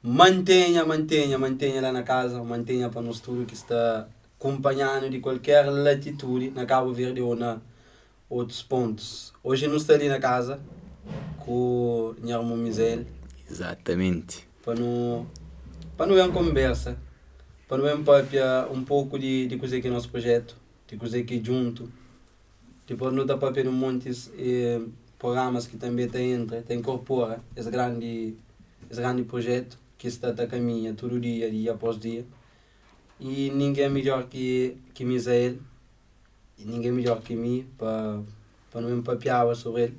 Mantenha, mantenha, mantenha la na kaza, mantenha pa nos tudu ki sta kunpanha-nu di kualker latitudi na Kabu Verdi ô na otus pontus. Oji nu sta li na kaza ku nha armun Mizael. Izatamenti. Pa nu pa nu ben konbersa, pa nu ben papia un poku di di kuzê ki é nos projetu, di kuzê ki é djuntu. Dipôs nu ta papia di un montis programas ki tanbê ta entra, ta inkorpora es grandi es grandi projetu ki sta ta kaminha tudu dia, dia após dia. I ningen midjór ki ki Mizael i ningen midjór ki mi pa pa nu ben papiaba sobri el,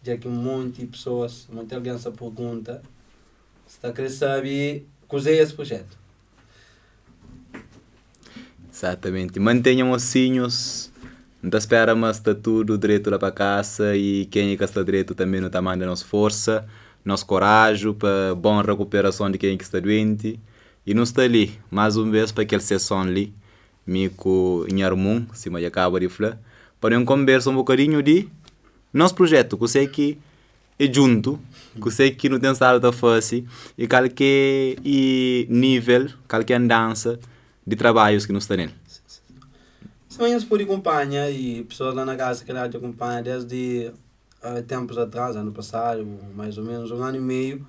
dja ki un monti pesoas, un monti algen sta pergunta, sta kre sabe kuzê es projetu. Izatamenti. Mantenha mosinhus, N ta spera ma sta tudu dretu la pa kasa i kenha ki ka sta dretu tanbe nu ta manda nos forsa, nos koraju pa bon rakuperason di kenha ki sta duenti. I nu sta li más un bes pa kel seson li, mi ku nha armun, sima dja kaba di fla, pa nu konbersa un bokadinhu di nos prujetu, kuse ki é djuntu, kuse ki nu ten stadu ta fase i kal ki é i nível, kal ki é andansa di trabadjus ki nu sta nel. Sima nhos pode kunpanha i pesoas la na kasa kel dja kunpanha desdi tenpus atras, anu pasadu, mais o menus un anu i meiu,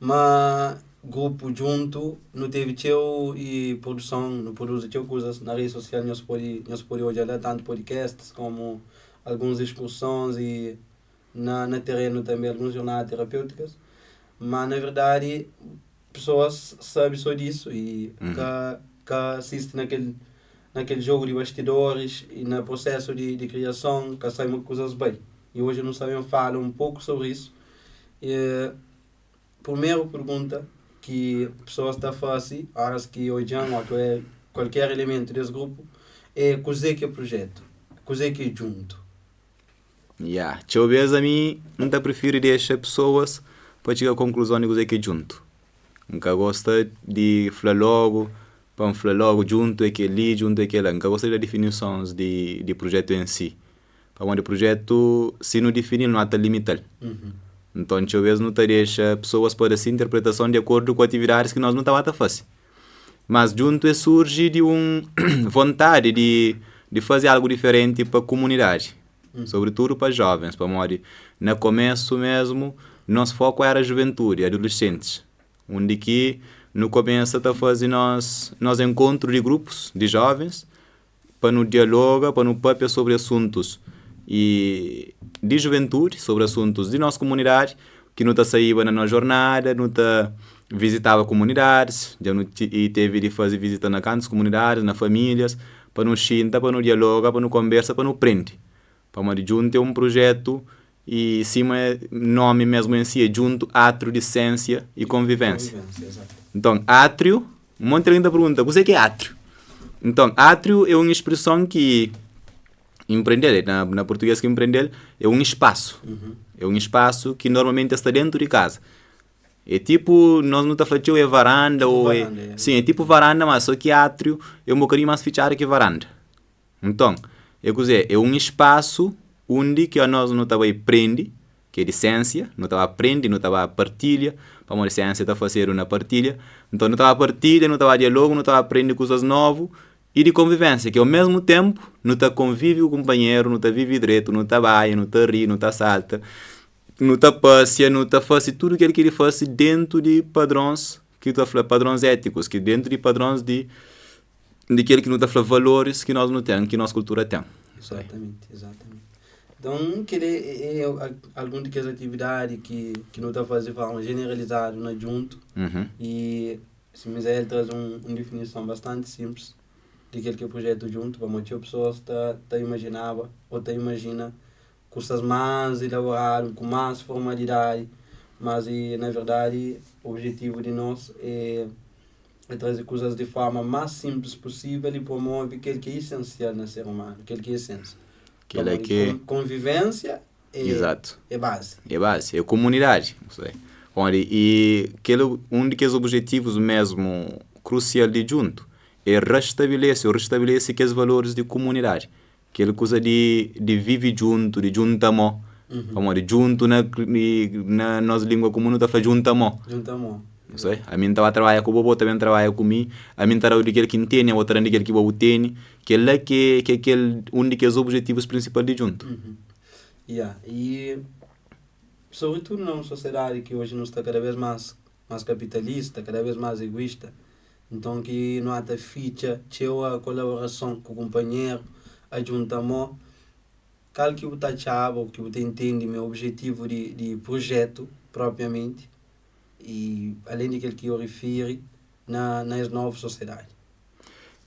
ma grupu djuntu nu tevi txeu i produson, nu produzi txeu kuzas na redi sosial nhos pode nhos pode odja la tantu podcasts komu alguns diskursons i na na terenu tanbe alguns jornada terapêutikas, ma na verdadi pesoas sabe so disu i ka ka sisti na kel na kel jogu di bastidoris i na prosesu di di kriason ka sabe ma kuzas bai i oji nu sta ben fala un poku sobri isu i primeru pergunta ki pesoas ta fase oras ki odjan o ki kualker elementu des grupu é kuzê ki é prujetu kuzê ki é djuntu. Ya, txeu bês ami N ta prifiri dexa pesoas pa txiga konkluzon di kuzê ki é djuntu. N ka gosta di fla lógu, pa N fla lógu djuntu é kel-li, djuntu é kel-la. N ka gosta di da difinisons di di prujétu en si. Pamodi prujétu, si nu difini-l nu ata limita-l. Nton txeu bês nu ta dexa pesoas pa da se interpretason di akordu ku atividadis ki nos nu ta ba ta fase. Mas djuntu es surji di un vontadi di di faze algu diferenti pa kumunidadi, sobritudu pa jovens, pamodi na komesu mesmu nos foku era juventudi, adulesentis, undi ki nu kumesa ta faze nos nos enkontru di grupus di jovens pa nu dialoga, pa nu papia sobri asuntus i di juventudi, sobri asuntus di nos kumunidadi, ki nu ta saiba na nos jornada, nu ta vizitaba kumunidadis, dja nu i tevi di faze vizita na kantus kumunidadis, na famílias, pa nu xinta, pa nu dialoga, pa nu konbersa, pa nu prende. Pamodi djuntu é un prujetu i sima nomi mesmu en si é djuntu atriu di siensia i konvivensia. Nton atriu, un monti algen ta pergunta kuzê ki é atriu? Nton atriu é un spreson ki N prende-l, na na purtugês ki N prende-l é un spasu, é un spasu ki normalmenti el sta dentu di kaza. É tipu, nos nu ta fla txeu é varanda ô é, sin é tipu varanda ma sô ki atriu é un bokadinhu más fitxadu ki varanda. Nton, é kuzê? É un spasu undi ki anos nu ta bai prende, ki é di siênsia, nu ta ba prende, nu ta ba partilha, pamodi siênsia ta fasedu na partilha. Nton, nu ta ba partilha, nu ta ba dialogu, nu ta ba prende kuzas novu i di konvivénsia, ki omésmu ténpu nu ta konvive ku kunpanheru, nu ta vive dretu, nu ta baia, nu ta ri, nu ta salta, nu ta pasia, nu ta fase tudu kel ki di fase déntu di padrons ki ta fla padrons étikus, ki déntu di padrons di di kel ki nu ta fla valoris ki nos nu ten, ki nos kultura ten. Exatamente, exatamente. Então, kel é, é algun di kes atividadi ki, ki nu ta faze di forma jeneralizadu na djuntu. Uhum. E si Misael traze un, un difinison bastanti sinplis di kel ki é prujetu djuntu, pamodi txeu pesoas ta, ta imajinaba ô ta imajina kusas más elaboradu, ku más formalidadi, mas e na verdadi objetivu di nos é é traze kuzas di forma más sinplis pusível i promove kel ki é isensial na ser umanu, kel ki é esensia. Kel é ki Konvivénsia é Exato. é bazi. É bazi, é komunidadi. Pamodi i kel un di kes objetivus mesmu krusial di djuntu é rastabelese ô restabelese kes valoris di komunidadi. Kel kuza di di vive djuntu, di djunta mô. Pamodi djuntu na na nos língua kumun nu ta fla djunta mô. Djunta mô. Sei? Ami N ta ba trabadja ku bo, bo ta ben trabadja ku mi, ami N ta da-u di kel ki N tene, bo ta da-m di kel ki bo bu tene. Kel-la ki é kel un di kes obijetivus prinsipal di djuntu. Ya, i sobritudu na un sosiedadi ki oji nu sta kada bes más más kapitalista, kada bes más eguista, nton ki nu ata fitxa txeu a kolaborason ku kunpanheru, a djunta mô. Kal ki bu ta atxaba ô ki bu ta intende ma é objetivu di prujetu propriamenti i alén di kel ki yo rifiri na na es novu sosiedadi?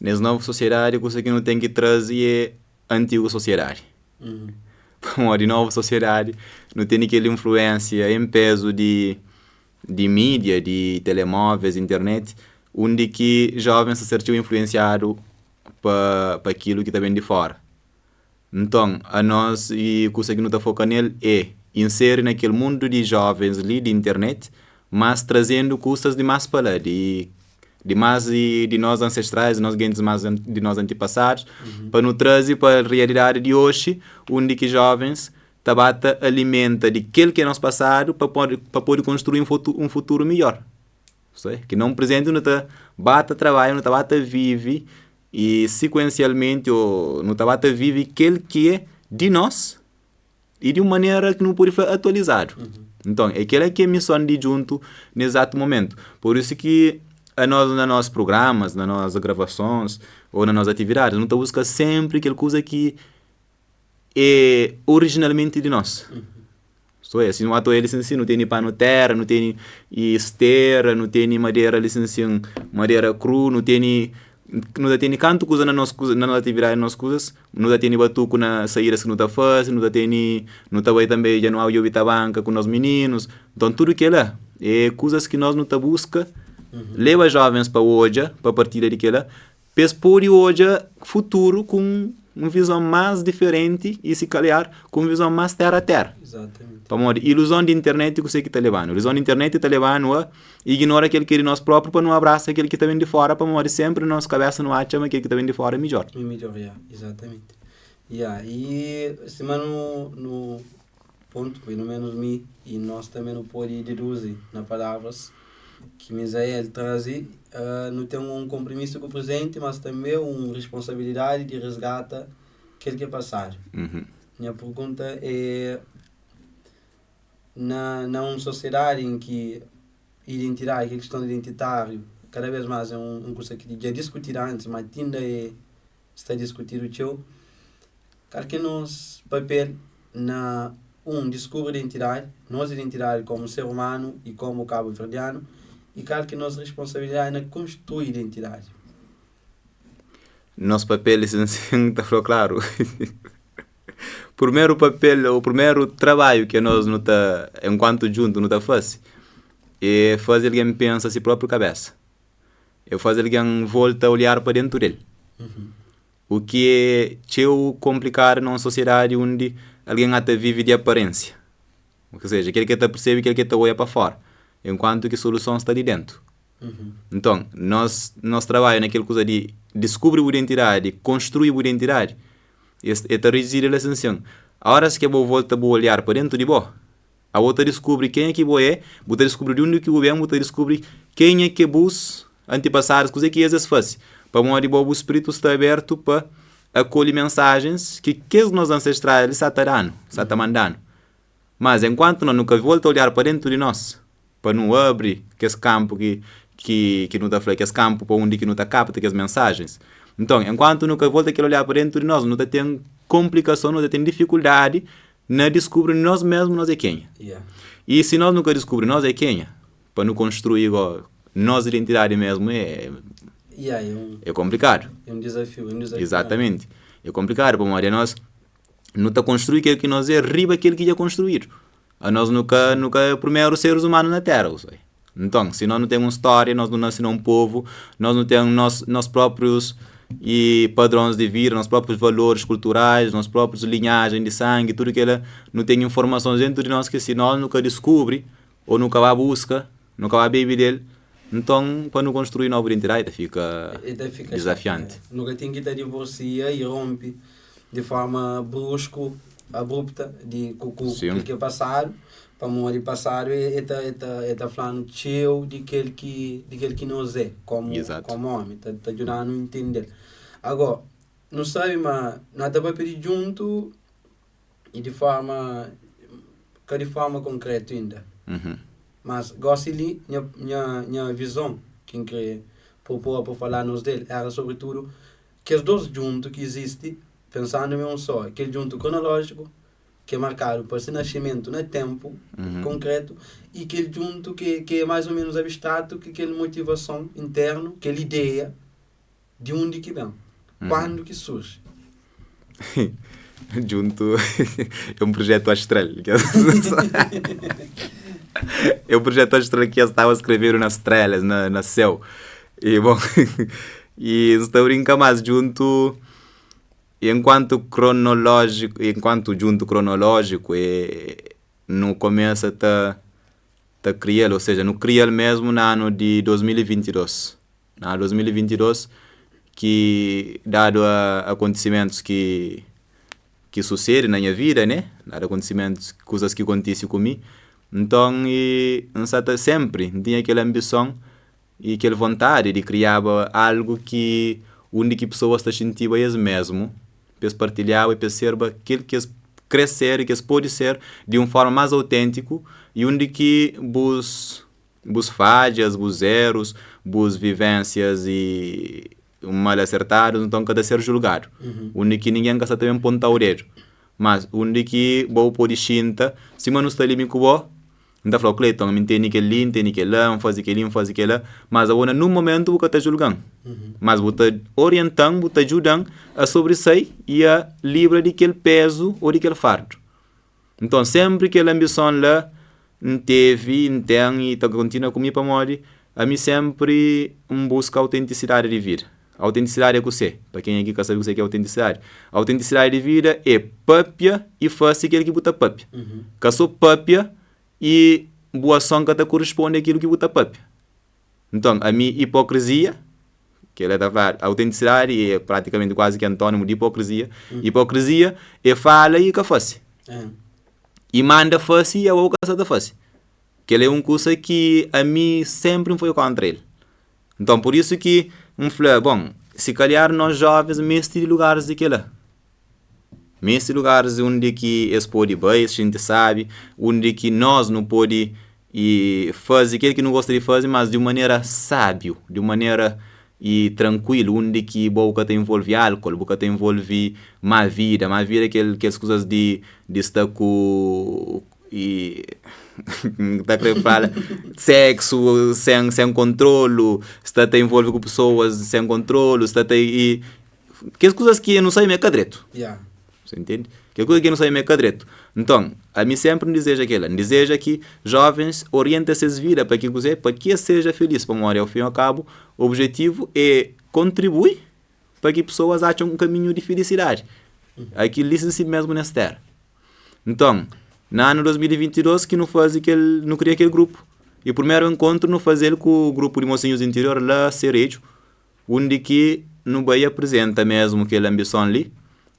Nes novu sosiedadi kusa ki nu ten ki traze é antigu sosiedadi. Pamodi novu sosiedadi nu tene kel influensia en pezu di di mídia, di telemóveis, internet, undi ki jovens ta ser txeu influensiadu pa pa kilu ki ta ben di fora. Nton, anos i kusa ki nu ta foka nel é inseri na kel mundu di jovens li di internet, mas trazendu kusas di mas pa la, di di mas di di nos ansestrais, di nos gentis mas di nos antipasadus, pa nu traze pa rialidadi di oxi, undi ki jovens ta ba ta alimenta di kel ki é nos pasadu pa pode pa pode konstrui un un futuru midjor. Ki na un prezenti nu ta ba ta trabadja, nu ta ba ta vive I sikuensialmenti ô nu ta ba ta vive kel ki é di nos i di un manera ki nu pode fla atualizadu. Nton, é kel-la ki é mison di djuntu na izatu momentu. Pur isu ki anos na nos prugramas, na nos gravasons ô na nos atividadis, nu ta buska sénpri kel kuza ki é orijinalmenti di nos. So é, si nu ata oja li sin, nu tene panu tera, nu tene stera, nu tene madera li sin sin, madera kru, nu tene, nu ta tene kantu kuza na nos kuza, na nos atividadi, na nos kuzas, nu ta tene batuku na saidas ki nu ta fase, nu ta tene, nu ta bai tanbe dja nu djobe tabanka ku nos mininus, nton tudu kila é kuzas ki nos nu ta buska leba jovens pa odja, pa partilha di kila. Pa es pode odja futuru ku un vizon más diferenti i si kalhar ku un vizon más téra a téra. Pamodi iluzon di internet kuse ki ta leba-nu? Iluzon di internet ta leba-nu a ignora kel ki é di nos própriu pa nu abrasa kel ki ta ben di fóra pamodi sénpri na nos kabésa nu atxa ma kel ki ta ben di fóra é midjór. É midjór, ya, izatamenti. Ya, i sima nu nu pontu, pelu menus mi i nos tanbe nu pode deduzi na palavras ki Mizael traze, nu ten un konprimisu ku prezenti, mas tanbe un responsabilidadi di resgata kel ki é pasadu. Nha pergunta é, na na un sosiedadi en ki identidadi, kel kiston identitáriu kada bes más é un kusa ki dja diskutidu antis, ma tinda é sta diskutidu txeu, Kal ki é nos papel na 1 diskubri identidadi, nos identidadi komu ser umanu i komu kabuverdianu i kal ki é nos responsabilidadi na konstrui identidadi? Nos papel N ta fla klaru purmeru papel ô purmeru trabadju ki anos nu ta enkuantu djuntu nu ta fase é faze algen pensa si própriu kabesa, é faze algen volta olhar pa dentu del. U ki é txeu konplikadu na un sosiedadi undi algen ata vive di aparénsia. Ou seja, kel ki el ta persebe, kel ki el ta odja pa fóra, enkuantu ki soluson sta li déntu. Nton, nos, nos trabadju na kel kuza di diskubri bu identidadi, konstrui bu identidadi, es e ta rizidi la sin-sin. Óras ki bo volta bu olhar pa déntu di bo, abo ta diskubri kenha ki bo é, bu ta diskubri di undi ki bu ben, bu ta diskubri kenha ki é bus antipasadus, kuzê ki es es fase. Pamodi bo bu spritu sta abertu pa akolhi mensajens ki kes nos ansestrais li sa ta da-nu, sa ta manda-nu. Mas enkuantu nos nu ka volta olhar pa dentu di nos, pa nu abri kes kanpu ki ki ki nu ta fla kes kanpu pa undi ki nu ta kapta kes mensajens, nton enkuantu nu ka volta kel olhar pa dentu di nos, nu ta ten konplikason, nu ta ten difikuldadi na diskubri nos mesmu nos é kenha. I si nos nu ka diskubri nos é kenha, pa nu konstrui go nos identidadi mesmu é é konplikadu. É un dizafiu, é un dizafiu. Izatamenti. É konplikadu pamodi anos nu ta konstrui kel ki nos é riba kel ki dja konstruídu. Anos nu ka nu ka é primeru seris umanu na tera. Nton, si nos nu ten un stória, nos nu nase na un povu, nos nu ten nos nos próprius i padrons di vida, nos próprius valoris kulturais, nos próprius linhajen di sangi, tudu kila, nu ten informasons dentu di nos ki si nos nu ka diskubri ô nu ka ba buska, nu ka ba bebe del, nton pa nu konstrui novu identidadi ta fika Ta fika dizafianti. Nu ka ten ki ta divorsia i ronpi di forma brusku. abrupta di ku ku kel ki é pasadu, pamodi pasadu e ta e ta e ta fla-nu txeu di kel ki di kel ki nos é komu komu omi, ta ta djuda-nu intende-l. Ago, nu sabe ma no ta papia di djuntu i di forma ka di forma konkretu inda, mas gosi li nha nha nha vizon ki N kre propor pa fala nos del era sobritudu kes dos djuntu ki izisti pensandu ma é un só, kel djuntu kronolójiku ki é markadu pa se nascimentu na ténpu konkretu i kel djuntu ki ki é más ô ménus abstratu ki kel motivason internu, kel ideia di undi ki ben, kuandu ki surji. Djuntu é un projetu astral. É un projetu astral ki es staba skrebedu na strelas, na na séu. E bon, e N sta brinka mas djuntu enkuantu kronolójiku, enkuantu djuntu kronolójiku e nu kumesa ta ta kria-l, ou seja, nu kria-l mesmu na anu di 2022. Na anu 2022 ki dadu a akontisimentus ki ki susede na nha vida ne, dadu akontisimentus kuzas ki kontise ku mi, nton e N sa ta senpri N tinha kel anbison i kel vontadi di kriaba algu ki undi ki pesoas ta xintiba es mesmu, pa es partilhaba i pa es serba kel ki es kre ser i ki es pode ser di un forma más auténtiku i undi ki bus bus fadjas, bus erus, bus vivensias i mal asertadus nton ka ta ser julgadu, undi ki ningen ka sta ta ben ponta-u dedu, mas undi ki bo pode xinta sima nu sta li mi ku bo. N ta fla-u, Cleiton, mi N tene kel-li, N tene kel-la, N faze kel-li, N faze kel-la, mas abo na nun momentu bu ka ta julga-m, mas bu ta orienta-m, bu ta djuda-m a sobrisai i a libra di kel pézu ô di kel fardu. Nton, sénpri kel anbison la N tevi, N ten i ta kontinua ku mi pamodi ami sénpri N buska autentisidadi di vida. Autentisidadi é kuse? Pa kenha ki ka sabe kuse ki é autentisidadi, autentisidadi di vida é papia i fase kel ki bu ta papia. Ka so papia i bu ason ka ta kurisponde akilu ki bu ta papia. Nton, ami ipokrizia, kel-la ta fla autentisidadi é pratikamenti kuazi ki antónimu di ipokrizia. Ipokrizia é fala i ka fase, i manda fase i abo bu ka sa ta fase. Kel-la é un kusa ki ami sénpri N foi kóntra el. Nton, pur isu ki N fla, bon, si kalhar nos jóvens meste di lugaris di kel-la. Meste lugaris undi ki es pode bai, es xinti sábi, undi ki nos nu pode i faze kel ki nu gosta di faze, mas di un manera sábiu, di un manera i trankuilu, undi ki bo bu ka ta involve álkol, bu ka ta involve má vida, má vida é kel kes kuzas di di sta ku i N ta kre fala seksu sen sen kontrolu, sta ta involve ku pesoas sen kontrolu, sta ta i kes kuzas ki nu sabe ma é ka dretu. Você entende? Kes kuza ki nu sabe ma é ka dretu. Nton, ami sénpri N dizeja kel-la. N dizeja ki jovens orienta ses vida pa ki kuzê? Pa ki es seja filís. Pamodi, au fin au kabu, objetivu é kontribui pa ki pesoas atxa un kaminhu di filisidadi. Akil li si mésmu nes téra. Nton, na anu 2022 ki nu faze kel, nu kria kel grupu. I primeru enkontru nu faze-l ku grupu di mosinhus di interior la Seredju, undi ki nu bai aprizenta mesmu kel anbison li.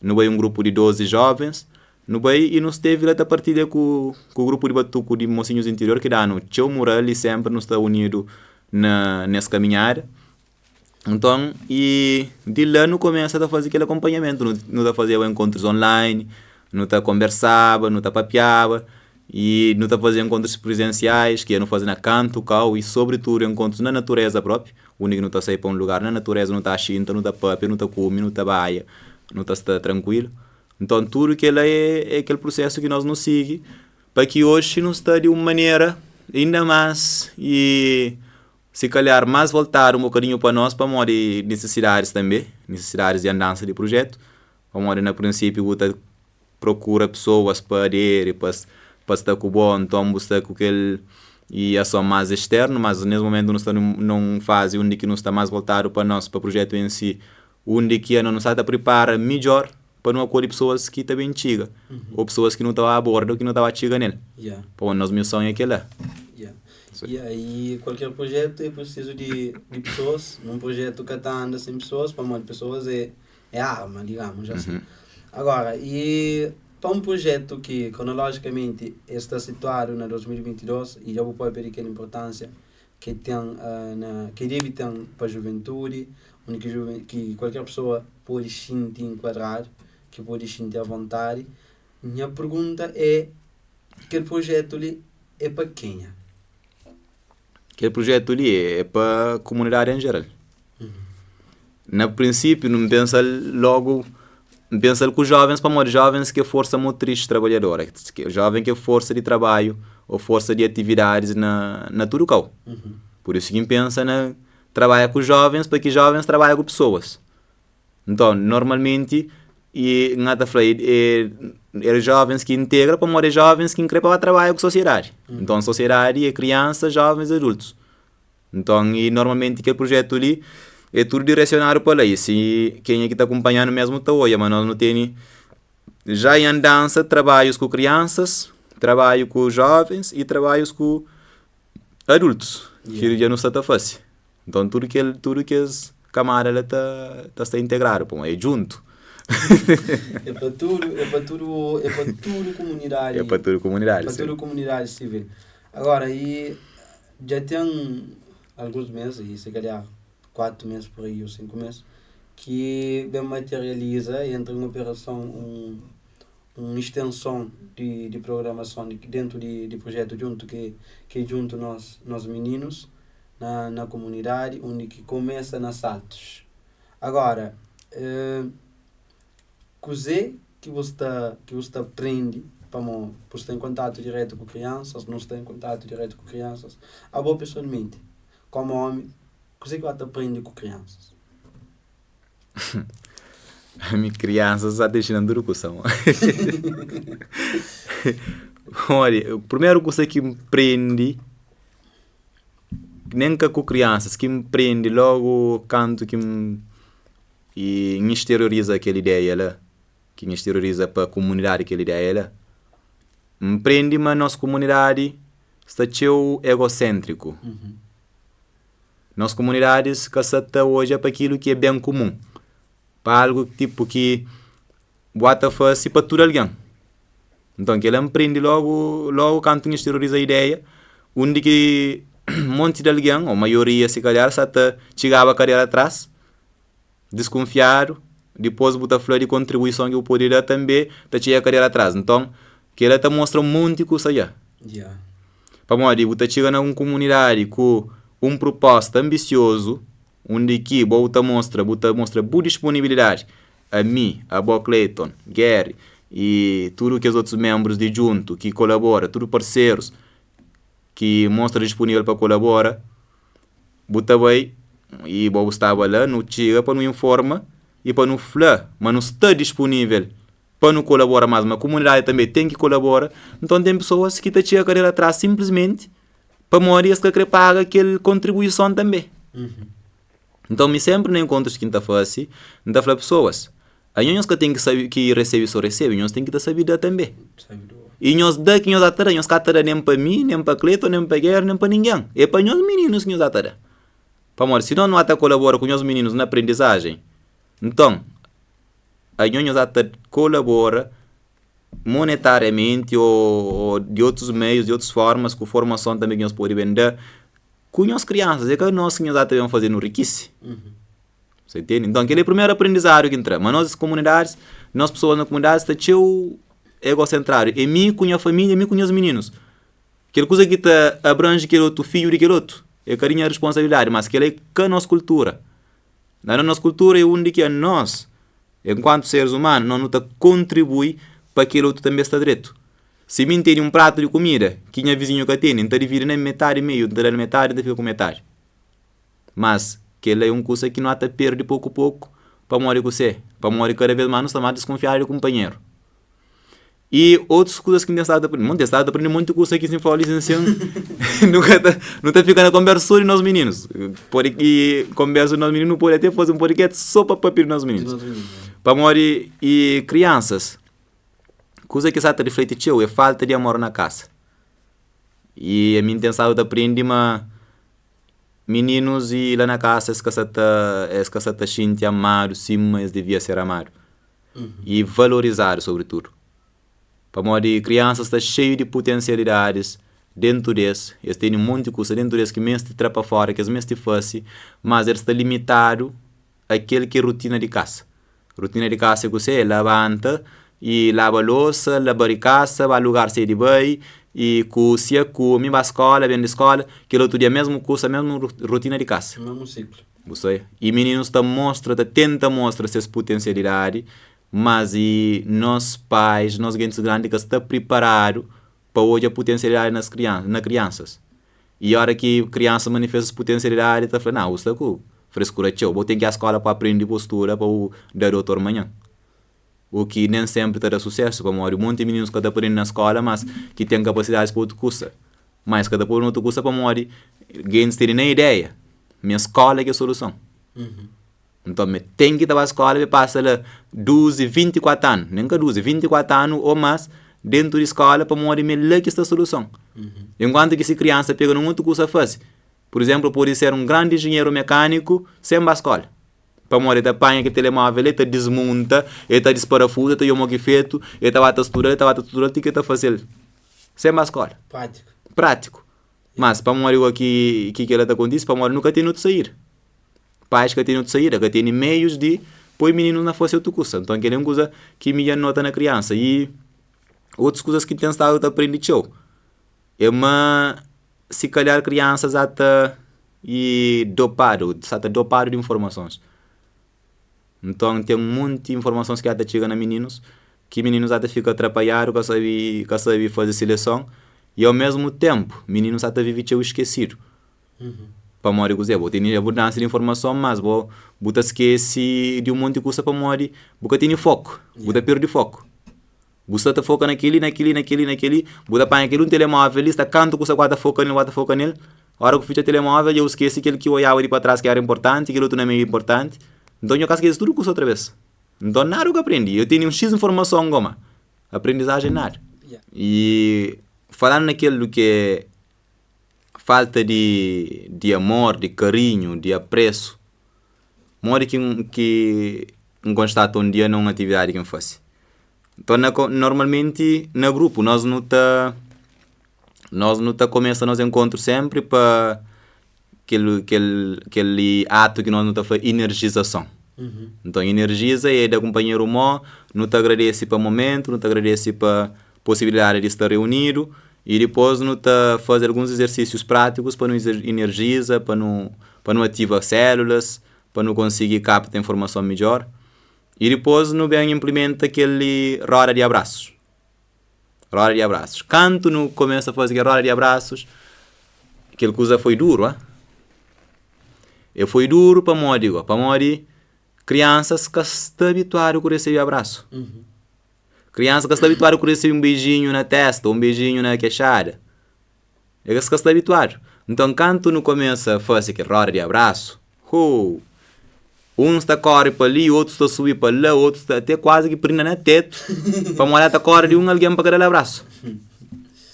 Nu bai un grupu di 12 jovens, nu bai i nu stevi la ta partilha ku ku grupu di batuku di mosinhus di interior ki da-nu txeu mural i senpri nu sta unidu na nes kaminhada. Nton, i di la nu kumesa ta faze kel akonpanhamentu, nu nu ta fazeba enkontrus online, nu ta konbersaba, nu ta papiaba i nu ta faze enkontrus prizensiais ki nu faze na kantu kau i sobritudu enkontrus na natureza propi, undi ki nu ta sai pa un lugar na natureza nu ta xinta, nu ta papia, nu ta kume, nu ta baia, nu ta sta trankuilu. Nton, tudu kel-la é kel prusesu ki nos nu sigi pa ki oxi nu sta di un manera inda más i Si kalhar más voltadu un bokadinhu pa nos pamodi nisisidadis tanbe, nisisidadis di andansa di prujetu, pamodi na prinsipiu bu ta prokura pesoas pa aderi, pa pa sta ku bo, nton bu sta ku kel i ason más externu, mas nes mumentu nu sta nun fazi undi ki nu sta más voltadu pa nos, pa prujetu en si, undi ki no nu sta ta pripara midjor pa nu akolhi pesoas ki ta ben txiga ô pesoas ki nu ta ba aborda ô ki nu ta ba txiga nel. Pamodi nos mison é kel-la. Yeah. E kualker projetu é prisizu di di pesoas. Un projetu ka ta anda sen pesoas pamodi pesoas é é arma, digamos assim. Agora, e. Pa un projetu ki kronolojikamenti el sta situadu na 2022 i dja bu pâpia di kel inpurtánsia ki ten na ki debe ten pa juventudi, undi ki juven ki kualker pesoa pode xinti inkuadradu, ki pode xinti avontadi. Nha pergunta é, kel projetu li é pa kenha? Kel projetu li é pa komunidadi en jeral. Na prinsípiu nu pensa-l lógu, N pensa-l ku jovens pamodi jovens ki é forsa motris trabalhadora, joven ki é forsa di trabadju ô forsa di atividadis na na tudu kau. Pur isu ki N pensa na trabadja ku jovens pa ki jovens trabadja ku pesoas. Nton, normalmenti i N ta fla é é jovens ki integra pamodi é jovens ki N kre pa ba trabadja ku sosiedadi. Nton, sosiedadi é kriansa, jovens i adultus. Nton, i normalmenti kel prujetu li é tudu diresionadu pa la i si kenha ki ta kunpanha-nu mesmu ta odja ma nos nu tene ja en andansa trabadjus ku kriansas, trabadju ku jovens i trabadjus ku adultus ki dja nu sta ta fase. Nton, tudu kel tudu kes kamada la ta ta sta integradu pamodi é djuntu. É pa tudu é pa tudu é pa tudu kumunidadi É pa tudu kumunidadi, pa sin. tudu kumunidadi sivil. Agora i Dja ten alguns mês, i se kalhar 4 mês por aí ou 5 mês, ki ben materializa entra en operason un un extenson di di programason di dentu di di projetu djuntu ki ki é djuntu nos nos mininus na na komunidadi undi ki kumesa na Saltus. Agora Kuzê ki bu sta ki bu sta prende pamodi bu sta en kontatu diretu ku kriansas, nu sta en kontatu diretu ku kriansas. Abo pesoalmenti, komu omi, kuzê ki bu ata prende ku kriansas? Ami kriansas sa ta inxina-m tudu kusa. Pamodi primeru kusa ki N prende, nen ka ku kriansas, ki N prende logu kantu ki N I N exterioriza kel ideia la, ki N exterioriza pa komunidadi kel ideia la, N prende ma nos komunidadi sta txeu egoséntriku. Nos komunidadis ka sa ta odja pa kilu ki é ben kumun, pa algu tipu ki bu ata fase pa tudu algen. Nton kel-la N prende lógu lógu kantu N exterioriza ideia undi ki monti di algen ô maioria si kalhar sa ta txigaba kadera tras diskunfiadu, dipôs bu ta fla di kontribuison ki bu pode da tanbe ta txiga kadera tras. Nton kel-la ta mostra un monti kusa dja. Pamodi bu ta txiga na un kumunidadi ku un prupósta anbisiozu undi ki bo bu ta mostra bu ta mostra bu disponibilidadi ami, abo Clayton, Gary y tudu kes otus menbrus di djuntu ki kolabora, tudu parserus ki mostra dispunivel pa kolabora, bu ta bai y bo bu staba la, nu txiga pa nu informa y pa nu fla ma nu sta dispunivel pa nu kolabora mas, ma kumunidadi tanbe ten ki kolabora. Nton ten pesoas ki ta txiga kadera tras sinplismenti pamodi es ka kre paga kel kontribuison tanbe. Nton mi sénpri na enkontrus ki N ta fase, N ta fla pesoas, anho nhos ka ten ki sabe ki resebe sô resebe, nhos ten ki ta sabe da tanbe. I nhos da ki nhos ata da, nhos ka ta da nen pa mi, nen pa Cleiton, nen pa Gary, nen pa ningen. É pa nhos mininus ki nhos ata da. Pamodi si nos nu ata kolabora ku nhos mininus na aprendizajen, nton anho nhos ata kolabora monetariamenti ô di otus meius, di otus formas, ku formason tanbe ki nhos pode ben da. Ku nhos kriansas, é ka nos ki nhos ata ben faze nu rikise. Sa intende? Nton, kel é primeru aprendizadu ki N tra. Ma nos komunidadis, nos pesoas na komunidadis sta txeu egosentradu. É mi ku nha família, mi ku nhas mininus. Kel kuza ki ta abranji kel otu fidju di kel otu, é ka di nha responsabilidadi, mas kel-la é ka nos kultura. Na nos kultura é undi ki anos, enkuantu seris umanu, nos nu ta kontribui pa kel otu tanbe sta dretu. Si mi N tene un pratu di kumida ki nha vizinhu ka tene, N ta dividi na metadi meiu, N ta da-l metadi, N ta fika ku metadi. Mas, kel-la é un kusa ki nu ata perde poku-poku. Pamodi kuse? Pamodi kada bês más nu sta más diskunfiadu di kunpanheru. I otus kuzas ki N ten stadu ta prende. Mon, N ten stadu ta prende monti kusa ki si N fla-u li sin sin, nu ka ta, nu ta fika na konbérsu sô di nos mininus. Pode ki konbérsu di nos mininus, nu pode até faze un podcast sô pa papia di nos mininus. Pamodi i kriansas. Kuza ki sa ta rifleti txeu é falta di amor na kasa. I ami N ten stadu ta prende ma mininus i la na kasa es ka sa ta es ka sa ta xinti amadu sima es devia ser amadu i valorizadu sobritudu. Pamodi kriansa sta xeiu di putensialidadis dentu des, es tene un monti kusa dentu des ki meste tra pa fora, ki es meste fase, mas el sta limitadu a kel ki é rutina di kasa. Rutina di kasa é kuzê? É labanta i laba losa, laba di kasa, ba lugar sedi bai, i kusia, kume, ba skola, ben di skola, kel otu dia mesmu kusa, mesmu rutina di kasa. Mesmu siklu. Bu sai? I mininus ta mostra, ta tenta mostra ses putensialidadi, mas i nos pais, nos gentis grandi ka sta priparadu pa odja putensialidadi nas kriansa, na kriansas. I ora ki kriansa manifesta ses putensialidadi, ta fla, na, bu sta ku freskura txeu, bo ten ki a skola pa aprende postura pa bu da dotor manhan. O ki nen senpri ta da susesu, pamodi monti mininus ka ta prende na skola, mas ki ten kapasidadis pa otu kusa. Mas es ka ta poi na otu kusa pamodi gentis tene na ideia ma é skola ki é soluson. Nton mi ten ki ta ba skola pa pasa la 12, 24 anu, nen ka 12, 24 anu o mas dentu di skola pamodi ma é la ki sta soluson. Enkuantu ki si kriansa pega na un otu kusa fase, pur izemplu pode ser un grandi injinheru mekaniku sen ba skola, pamodi el ta panha kel telemovel la el ta dismunta, el ta disparafuza, el ta djobe mo ki fetu, el ta ba ta studa-l, el ta ba ta studa-l ti ki el ta faze-l sen ba skola. Prátiku. Prátiku. Mas pamodi gó ki ki kel-la ta kontise? Pamodi nu ka tene otu saída. Pais ka tene otu saída, ka tene meius di poi mininus na fase otu kusa. Nton kel-li é un kuza ki mi dja N nota na kriansa. I otus kuzas ki N ten stadu ta prende txeu é ma si kalhar kriansas ata i dopadu, sa ta dopadu di informasons. Nton ten monti informasons ki ata txiga na mininus ki mininus ata fika atrapalhadu ka sabe ka sabe faze sileson i au mesmu tenpu mininus ata vive txeu iskesidu. Pamodi kuzê? Bo tene abundansia di informason mas bo bu ta skese di un monti kusa pamodi bu ka tene foku, bu ta perde foku. Bu sta ta foka na kel-li, na kel-li, na kel-li, na kel-li, bu ta panha kel un telemóvel li, sta kantu kusa ku ba ta foka nel, bu ba ta foka nel, óra ku fitxa telemóvel dja bu skese kel ki oiaba di pa tras ki éra inportanti, kel otu na meiu inportanti. Nton nho ka skese tudu kusa otra bes. Nton nada bu ka prende. Eu tene un xis informason goma, aprendizajen nada. I falando na kel du ke falta di di amor, di karinhu, di apresu, modi ki N ki N konstata un dia na un atividadi ki N fase. Nton na normalmenti na grupu nós nu ta nós nu ta kumesa nos enkontru sénpri pa kel kel kel atu ki nós nu ta fla inerjizason. Nton inerjiza é da kunpanheru mô, nu ta agradese pa momentu, nu ta agradese pa posibilidadi di sta reunidu i dipôs nu ta faze alguns izersísius prátikus pa nu inerjiza, pa nu pa nu ativa sélulas, pa nu konsigi kapta informason midjór. I dipôs nu ben inplimenta kel roda di abrasus. Roda di abrasus. Kantu nu kumesa faze kel roda di abrasus, kel kuza foi duru, ah. E foi duru pamodi go? Pamodi kriansas ka sta abituadu ku resebe abrasu. Kriansa ka sta abituadu ku resebe un beijinhu na testa, un beijinhu na kexada. Es ka sta abituadu. Nton, kantu nu kumesa fase kel roda di abrasu, hoo! Uns ta kóre pa li, otus ta subi pa la, otus ta até kuazi ki prinda na tetu, pamodi el ta kóre di un algen pa ka da-l abrasu.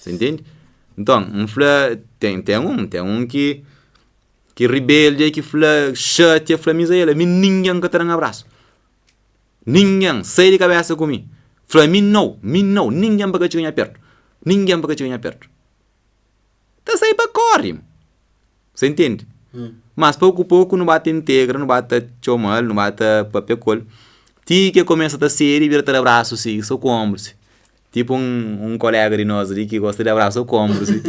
Sa intende? Nton, N fla, ten, ten un, ten un ki ki ribeldia, ki fla, xatia, fla Mizael, ami ningen ka ta da-m abrasu. Ningen sai di kabesa ku mi. Fla mi nau, mi nau, ningen pa ka txiga nha pertu. Ningen pa ka txiga nha pertu. Ta sai pa kori. Sa intende? Mas poku poku nu ba ta integra, nu ba ta txoma-l, nu ba ta papia ku el. Ti ki el kumesa ta sedi, bira ta da brasu si, so ku onbru si. Tipo un kolega di nos li ki gosta di abrasa so ku onbru si.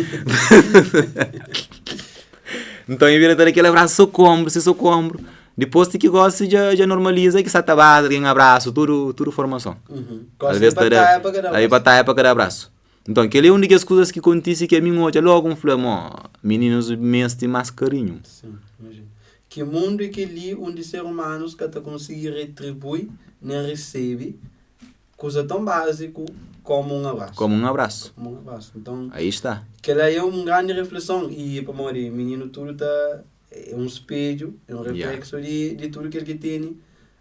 Nton el bira ta da kel abrasu so ku onbru si, so ku onbru. Dipôs ti ki gósi dja dja normaliza ki sa ta baza algen abrasu tudu tudu formason. Alvês ta da aí batalha pa ka da abrasu. Nton kel-li é un di kes kuzas ki kontise ki ami N odja lógu N fla, mo mininus meste más karinhu. Sim, imajina. Ki mundu é kel-li undi ser umanus ka ta konsigi retribui nen resebe Kuza tão básiku komu un abrasu. Komu un abrasu. Komu un abrasu. Nton. Aí está. Kel-la é un grandi refleson i pamodi mininu tudu ta é un spedju, é un refleksu di di tudu kel ki tene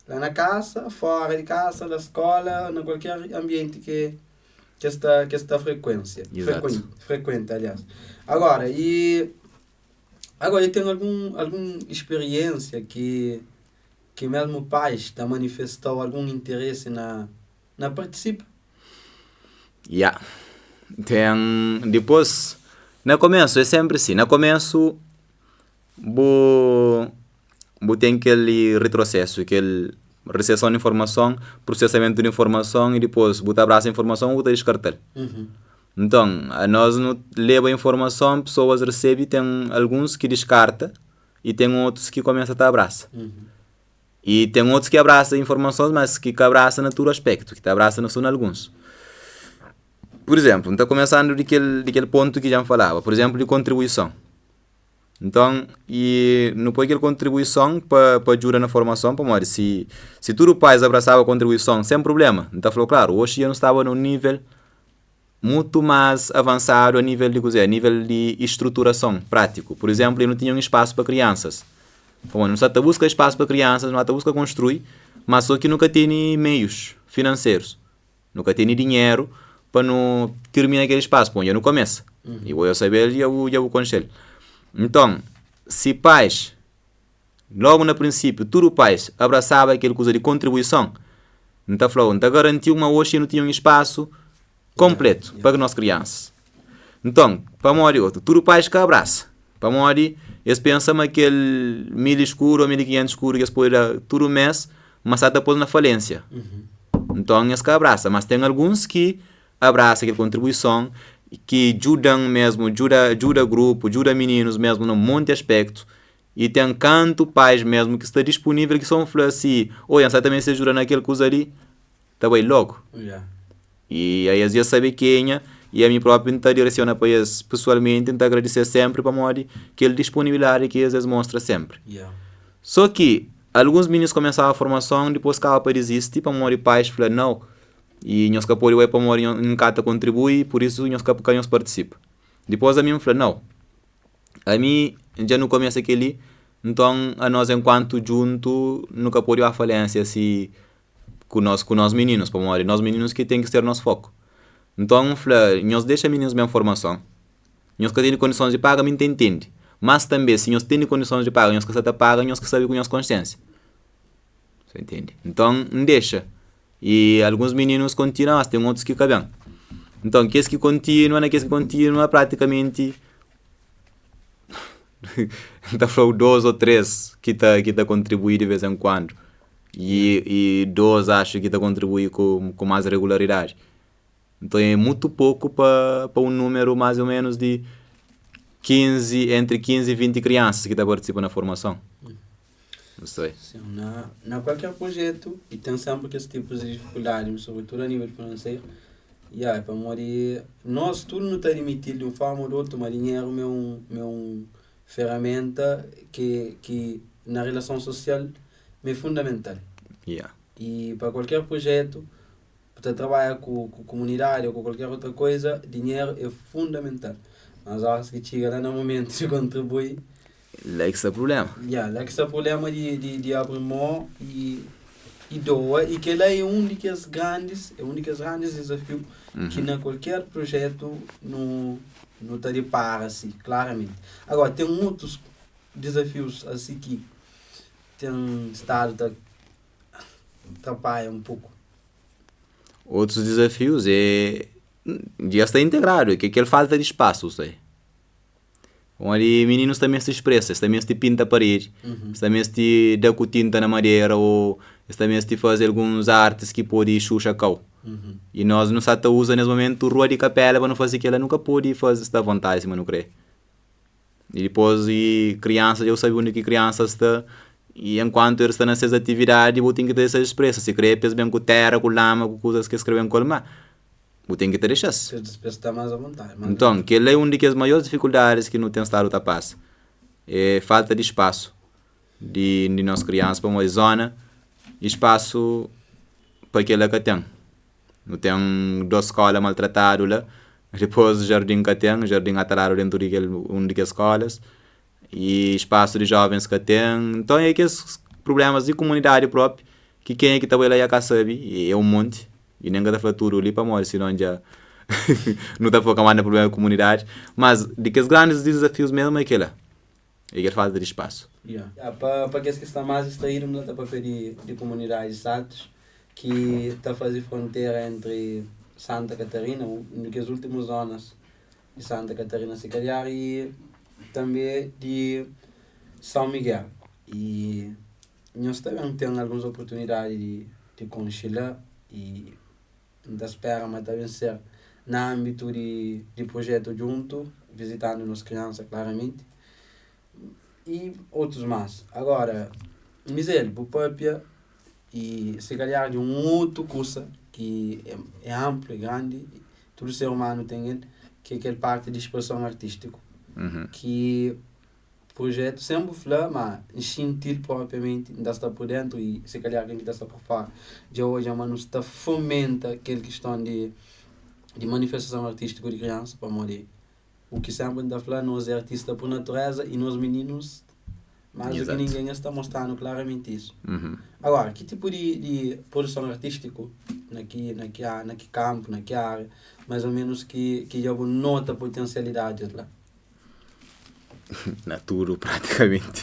la na kasa, fora di kasa, na skola, na kualker anbienti ke ke sta ke sta frekuensia, Izatu. frekuenta aliás. Agora i agora i ten algun algun speriensia ki Ki mesmu pais ta manifestau algun interesi na na partisipa? Ya, ten, dipôs na komésu é sénpri si, na komésu bu bu ten kel retrosesu, kel reseson di informason, prosesamentu di informason i dipôs bu ta abrasa informason ô bu ta diskarta-l. Nton, anos nu leba informason, pesoas resebe, ten alguns ki diskarta i ten otus ki kumesa ta abrasa. I ten otus ki abrasa informasons, mas ki ka abrasa na tudu aspektu, ki ta abrasa na so na alguns. Pur izénplu, N ta kumesandu di kel di kel pontu ki dja N falaba, pur izénplu di kontribuison. Nton, i nu poi kel kontribuison pa pa djuda na formason pamodi si si tudu pais abrasaba kontribuison sen prubléma, N ta fla-u klaru, oxi dja nu staba na un nível mutu más avansadu a nível di kuzê? A nível di estruturason prátiku. Pur izénplu, nu tinha un spasu pa kriansas. Pamodi nu sta ta buska spasu pa kriansas, nu sta ta buska konstrui, má sô ki nu ka tene meius finanserus. Nu ka tene dinheru pa nu tirmina kel spasu, pamodi dja nu kumesa. I bo dja sabe-l, dja bu dja bu konxe-l. Nton, si pais, lógu na prinsípiu, tudu pais abrasaba kel kuza di kontribuison, N ta fla-u, N ta garanti-u ma oxi nu tinha un spasu konpletu pa nos kriansas. Nton, pamodi otu? Tudu pais ka abrasa. Pamodi es pensa ma kel 1000 skudu ô 1500 skudu ki es pode da tudu mês, ma sa ta pô-s na falénsia. Nton, es ka abrasa. Mas ten alguns ki abrasa kel kontribuison, ki djuda-m mésmu, djuda djuda grupu, djuda mininus mésmu na un monti aspektu. I ten kantu pais mésmu ki sta dispunível ki sô N fla si, Oi, N sa ta meste ajuda na kel kuza li. Ta bai logu. I aí es dja sabe kenha i ami propi N ta diresiona pa es pesoalmenti, N ta agradise-s senpri pamodi kel disponibilidadi ki es es mostra senpri. So ki alguns minis kumesaba formason dipôs kaba pa dizisti pamodi pais fla nau i nhos ka pode bai pamodi N ka ta kontribui pur isu nhos ka nhos partisipa. Dipôs ami N fla nau, ami dja nu kumesa kel-li nton anos enkuantu djuntu nu ka pode ba falensia si ku nos ku nos mininus pamodi nos mininus ki ten ki ser nos foku nton N fla nhos dexa mininus ben formason nhos ka tene kondisons di paga mi N ta intende mas tanbe si nhos tene kondisons di paga nhos ka sa ta paga nhos ka sabe ku nhos konsiensia sa intende nton N dexa i alguns mininus kontinua mas ten otus ki ka ben nton kes ki kontinua na kes ki kontinua pratikamenti N ta fla-u 2 ô 3 ki ta ki ta kontribui di vez en kuandu i i 2 axu ki ta kontribui ku ku más regularidadi. Nton é mutu poku pa pa un númeru más ô ménus di 15 entri 15 i 20 kriansas ki ta partisipa na formason. N sai. Sin, na na kualker projetu i ten senpri kes tipus di difikuldadi, sobritudu a nível finanseru. Ya, é pamodi nos tudu nu ta admiti-l di un forma ô di otu ma dinheru ma é un ma é un feraménta ki ki na relason sosial ma é fundamental. Ya. I pa kualker projetu bu ta trabadja ku ku komunidadi ô ku kualker otra kuza, dinheru é fundamental. Mas óras ki txiga la na momentu di kontribui. La ki sta prubléma. Ya, la ki sta prubléma di, di, di abri mô i, i doa. I kel-la é un di kes grandis, é un di kes grandis dizafiu ki na kualker projetu nu, nu ta dipara si, klaramenti. Agora, ten otus dizafius asi ki ten stadu ta trapaia un poku. Otus dizafius é dja sta integradu, é ke kel falta di spasu, sai. Pamodi mininus ta meste spresa, es ta meste pinta paredi, es ta meste da ku tinta na madera ô es ta meste faze alguns artis ki pode xuxa kau. I nos nu sa ta uza nes momentu rua di kapela pa nu faze kela, nu ka pode faze sta avontadi sima nu kre. I dipôs i kriansa dja bu sabe undi ki kriansa sta i enkuantu el sta na ses atividadi bu ten ki ta dexa-s spresa, si kre pa es ben ku tera, ku lama, ku kuzas ki es kre ben ku el má. Bu ten ki ta dexa-s. Pa es sta más avontadi. Nton, kel-la é un di kes maior difikuldadis ki nu ten stadu ta pasa. É falta di spasu di di nos kriansa pamodi zona di spasu pa kel-la ka ten. Nu ten dos skola maltratadu la, dipôs jardin ka ten, jardin ataladu dentu di kel un di kes skolas i spasu di jovens ka ten. Nton é kes prublémas di komunidadi propi ki kenha ki ta bai la ya ka sabe, é un monti. I nen ka ta fla tudu li pamodi sinon dja nu ta foka más na prubléma di komunidadi. Mas di kes grandis dizafius mésmu é kel-la, é kel falta di spasu. Ya, pa kes ki sta más distraídu nu ta papia di komunidadi di Santos ki ta faze frontera entri. Santa Catarina, un di kes últimu zonas di Santa Catarina si kalhar y tanbe di São Miguel. Y nhos ta ben ten alguns oportunidadi di di konxe la y N ta spera ma ta ben ser na ánbitu di di projetu djuntu, vizitandu nos kriansa klaramenti y otus más. Agora, Mizel, bu papia y si kalhar di un otu kusa ki é anplu, é grandi, tudu ser umanu ten el, ki é kel parti di spreson artístiku ki Projetu sen bu fla ma N xinti-l propriamenti, N ta sta pur dentu y si kalhar ken ki ta sta pur fora dja odja ma nu sta fomenta kel kiston di di manifestason artistiku di kriansa pamodi u ki senpri N ta fla nos é artista pur natureza y nos mininus más di ki ningen es ta mostranu klaramenti isu. Agora ki tipu di di produson artistiku na ki na ki na ki kanpu na ki ária mais o menus ki ki dja bu nota potensialidadis la? Na tudu pratikamenti.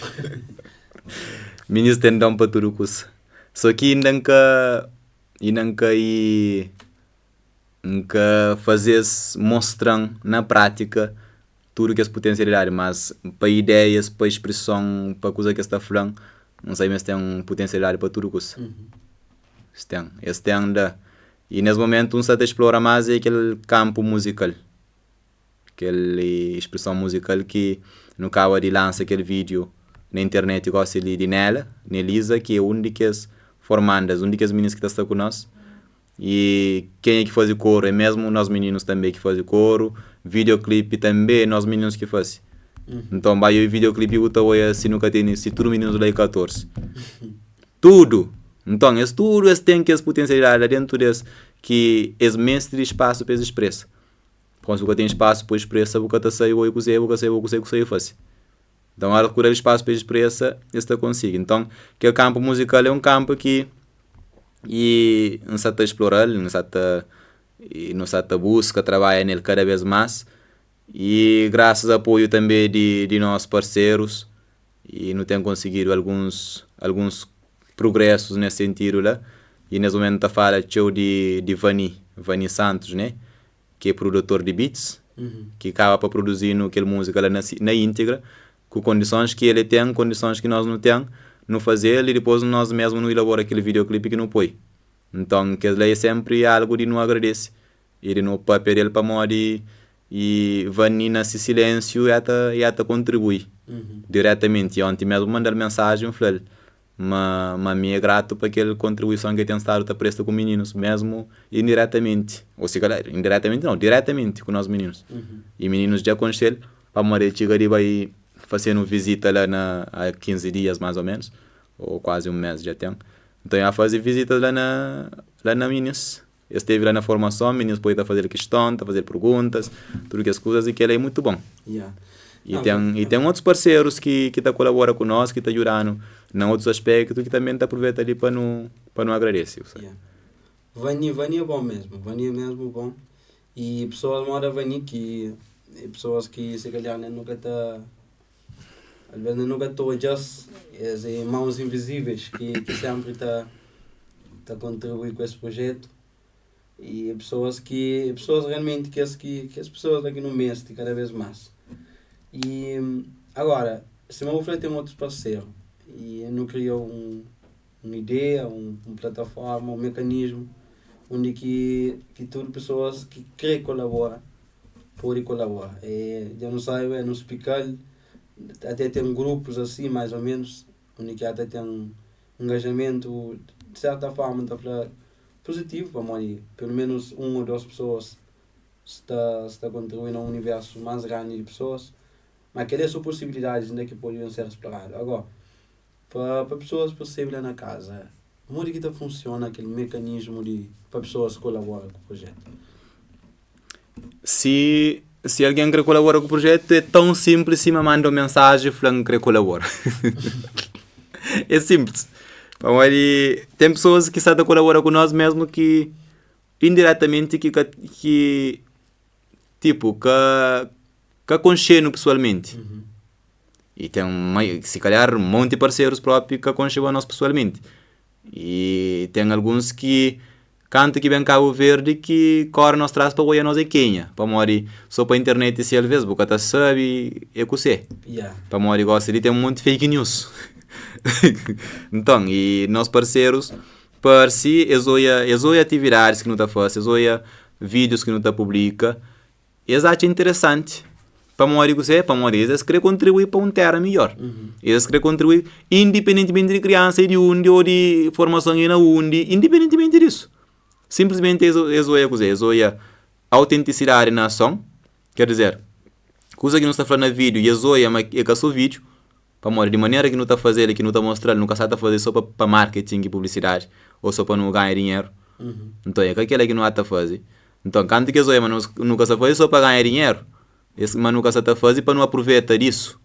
Minis ten don pa tudu kusa. So ki inda N ka inda N ka i N ka faze-s mostra-m na prátika tudu kes putensialidadi, mas pa ideias, pa spreson, pa kuza ki es ta fla-m, N sabe ma es ten putensialidadi pa tudu kusa. Es ten, es ten da. I nes momentu N sa ta splora más é kel kanpu muzikal. Kel expreson muzikal ki nu kaba di lansa kel vídiu na internet gosi li di Nela, Nelisa, ki é un di kes formandas, un di kes minis ki ta sta ku nos. I kenha ki faze koru é mesmu nos mininus tanbe ki faze koru, videoclip tanbe é nos mininus ki faze. Nton bai obi videoclip bu ta oia si nu ka tene, si tudu mininus la é 14. Tudu! Nton es tudu es ten kes putensialidadi la dentu des ki es meste di spasu pa es expresa. Pamodi si bu ka ten spasu pa expresa bu ka ta sabe oi kuzê, bu ka sabe kuzê ku sabe fase. Nton óras ku da spasu pa expresa es ta konsigi. Nton kel kanpu muzikal é un kanpu ki i N sa ta explora-l, N sa ta i nu sa ta buska trabadja nel kada bês más i grasas apoiu tanbe di di nos parserus i nu ten konsigidu alguns alguns prugresus nes sentidu la i nes mumentu N ta fala txeu di di Vani, Vani Santos ne ki é produtor di beats ki kaba pa produzi-nu kel múzika la na na íntegra ku kondisons ki el e ten, kondisons ki nos nu ten, nu faze-l i dipôs nos mesmu nu ilabora kel videoclip ki nu poi. Nton kes la é sénpri algu di nu agradese i di nu pâpia del pamodi i Vani na si silénsiu e ta e ta kontribui diretamenti. Onti mesmu N manda-l mensajen N fla-l Ma ma mi é gratu pa kel kontribuison ki el ten stadu ta presta ku mininus, mesmu indiretamenti, ô si kalhar indiretamenti nau, diretamenti ku nos mininus. I mininus dja konxe-l pamodi el txiga di bai fase-nu vizita la na a 15 dias más ô ménus, ô kuazi un mês dja ten. Nton el faze vizitas la na la na minis. El stevi la na formason, mininus pode ta faze-l kiston, ta faze-l perguntas, tudu kes kuzas i kel-la é mutu bon. I ten, i ten otus parserus ki, ki ta kolabora ku nos, ki ta djuda-nu na otus aspektu ki tanbe nu ta apruveta li pa nu, pa nu agradese. Vani, Vani é bom mesmo, Vani é mesmo bom. E pessoas moda Vani ki é pessoas ki se calhar nem nunca ta às vezes nem nunca ta odja-s, es é mãos invisíveis ki, ki sempre ta ta kontribui ku es projetu. E é pessoas ki, é pessoas realmente kes ki, kes pessoas la ki nu meste kada vez más. E agora, sima bu fla ten otus parseru e nu kria un un ideia, un un plataforma, un mekanismu undi ki ki tudu pessoas ki kre kolabora pode kolabora. E dja nu sabe, nu splika-l, até ten grupus asi mais ou menos undi ki ata ten engajamentu di serta forma N ta fla puzitivu pamodi pelu menus un ô dos pesoas sta sta kontribui na un universu más grandi di pesoas ma kel-li é so posibilidadis inda ki pode ben ser sploradu. Agora pa pa pesoas persebe la na kaza modi ki ta funsiona kel mekanismu di pa pesoas kolabora ku projetu. Si si algen kre kolabora ku projetu é tãu sinplis sima manda un mensaji fla N kre kolabora. É sinplis. Pamodi ten pesoas ki sa ta kolabora ku nos mesmu ki indiretamenti ki ka ki tipu ka ka konxe-nu pesoalmenti. I ten si kalhar monti parserus propi ka konxeba nos pesoalmenti. I ten alguns ki. Kantu ki ben Kabu Verdi ki kóre nos tras pa odja nos é kenha. Pamodi so pa internet si alvês bu ka ta sabe é kusé. Yeah. Pamodi gósi li ten monti fake news. Nton, i nos parserus parse es odja es odja atividadis ki nu ta fase, es odja vídius ki nu ta publika, es atxa interesanti. Pamodi kuzê? Pamodi es krê kontribui pa un téra midjór. Es krê kontribui independentimenti di kriansa é di undi ô di formason é na undi, independentimenti disu. Sinplismenti es es odja kuzê? Es odja autentisidadi na ason, ker dizer, kuza ki nu sta fla na vídiu i es odja ma é ka sô vídiu, pamodi di manera ki nu ta faze-l i ki nu ta mostra-l nu ka sta ta faze sô pa marketing i publisidadi ô sô pa nu ganha dinheru. Nton é ka kel-la ki nu ata faze. Nton, kantu ki es odja ma nos nu ka sta faze sô pa ganha dinheru, es ma nu ka sta ta faze pa nu apruveta disu,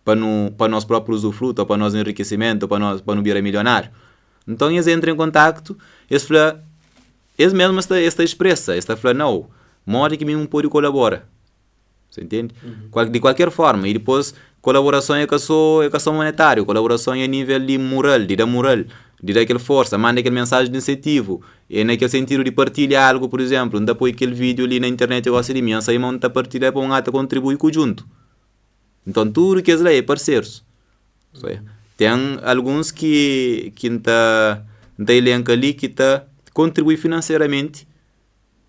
pa nu pa nos própi uzufrutu ô pa nos enrikisimentu, pa nos pa nu bira milionáriu. Nton, es entra en kontaktu, es fla, es mésmu es ta es ta expresa, es ta fla, nau, modi ki mi N pode kolabora? Você entende? Di kualker forma, i dipôs kolaborason é ka sô é ka sô monetáriu, kolaborason é a nível di mural, di da mural, di da kel forsa, manda kel mensajen di insentivu, é na kel sentidu di partilha algu, pur izénplu, N ta poi kel vídiu li na internet gósi di mi, N sai ma N ta partilha pa un ata kontribui ku djuntu. Nton tudu kes la é parserus. Ten alguns ki ki N ta N ta elenka li ki ta kontribui finanseramenti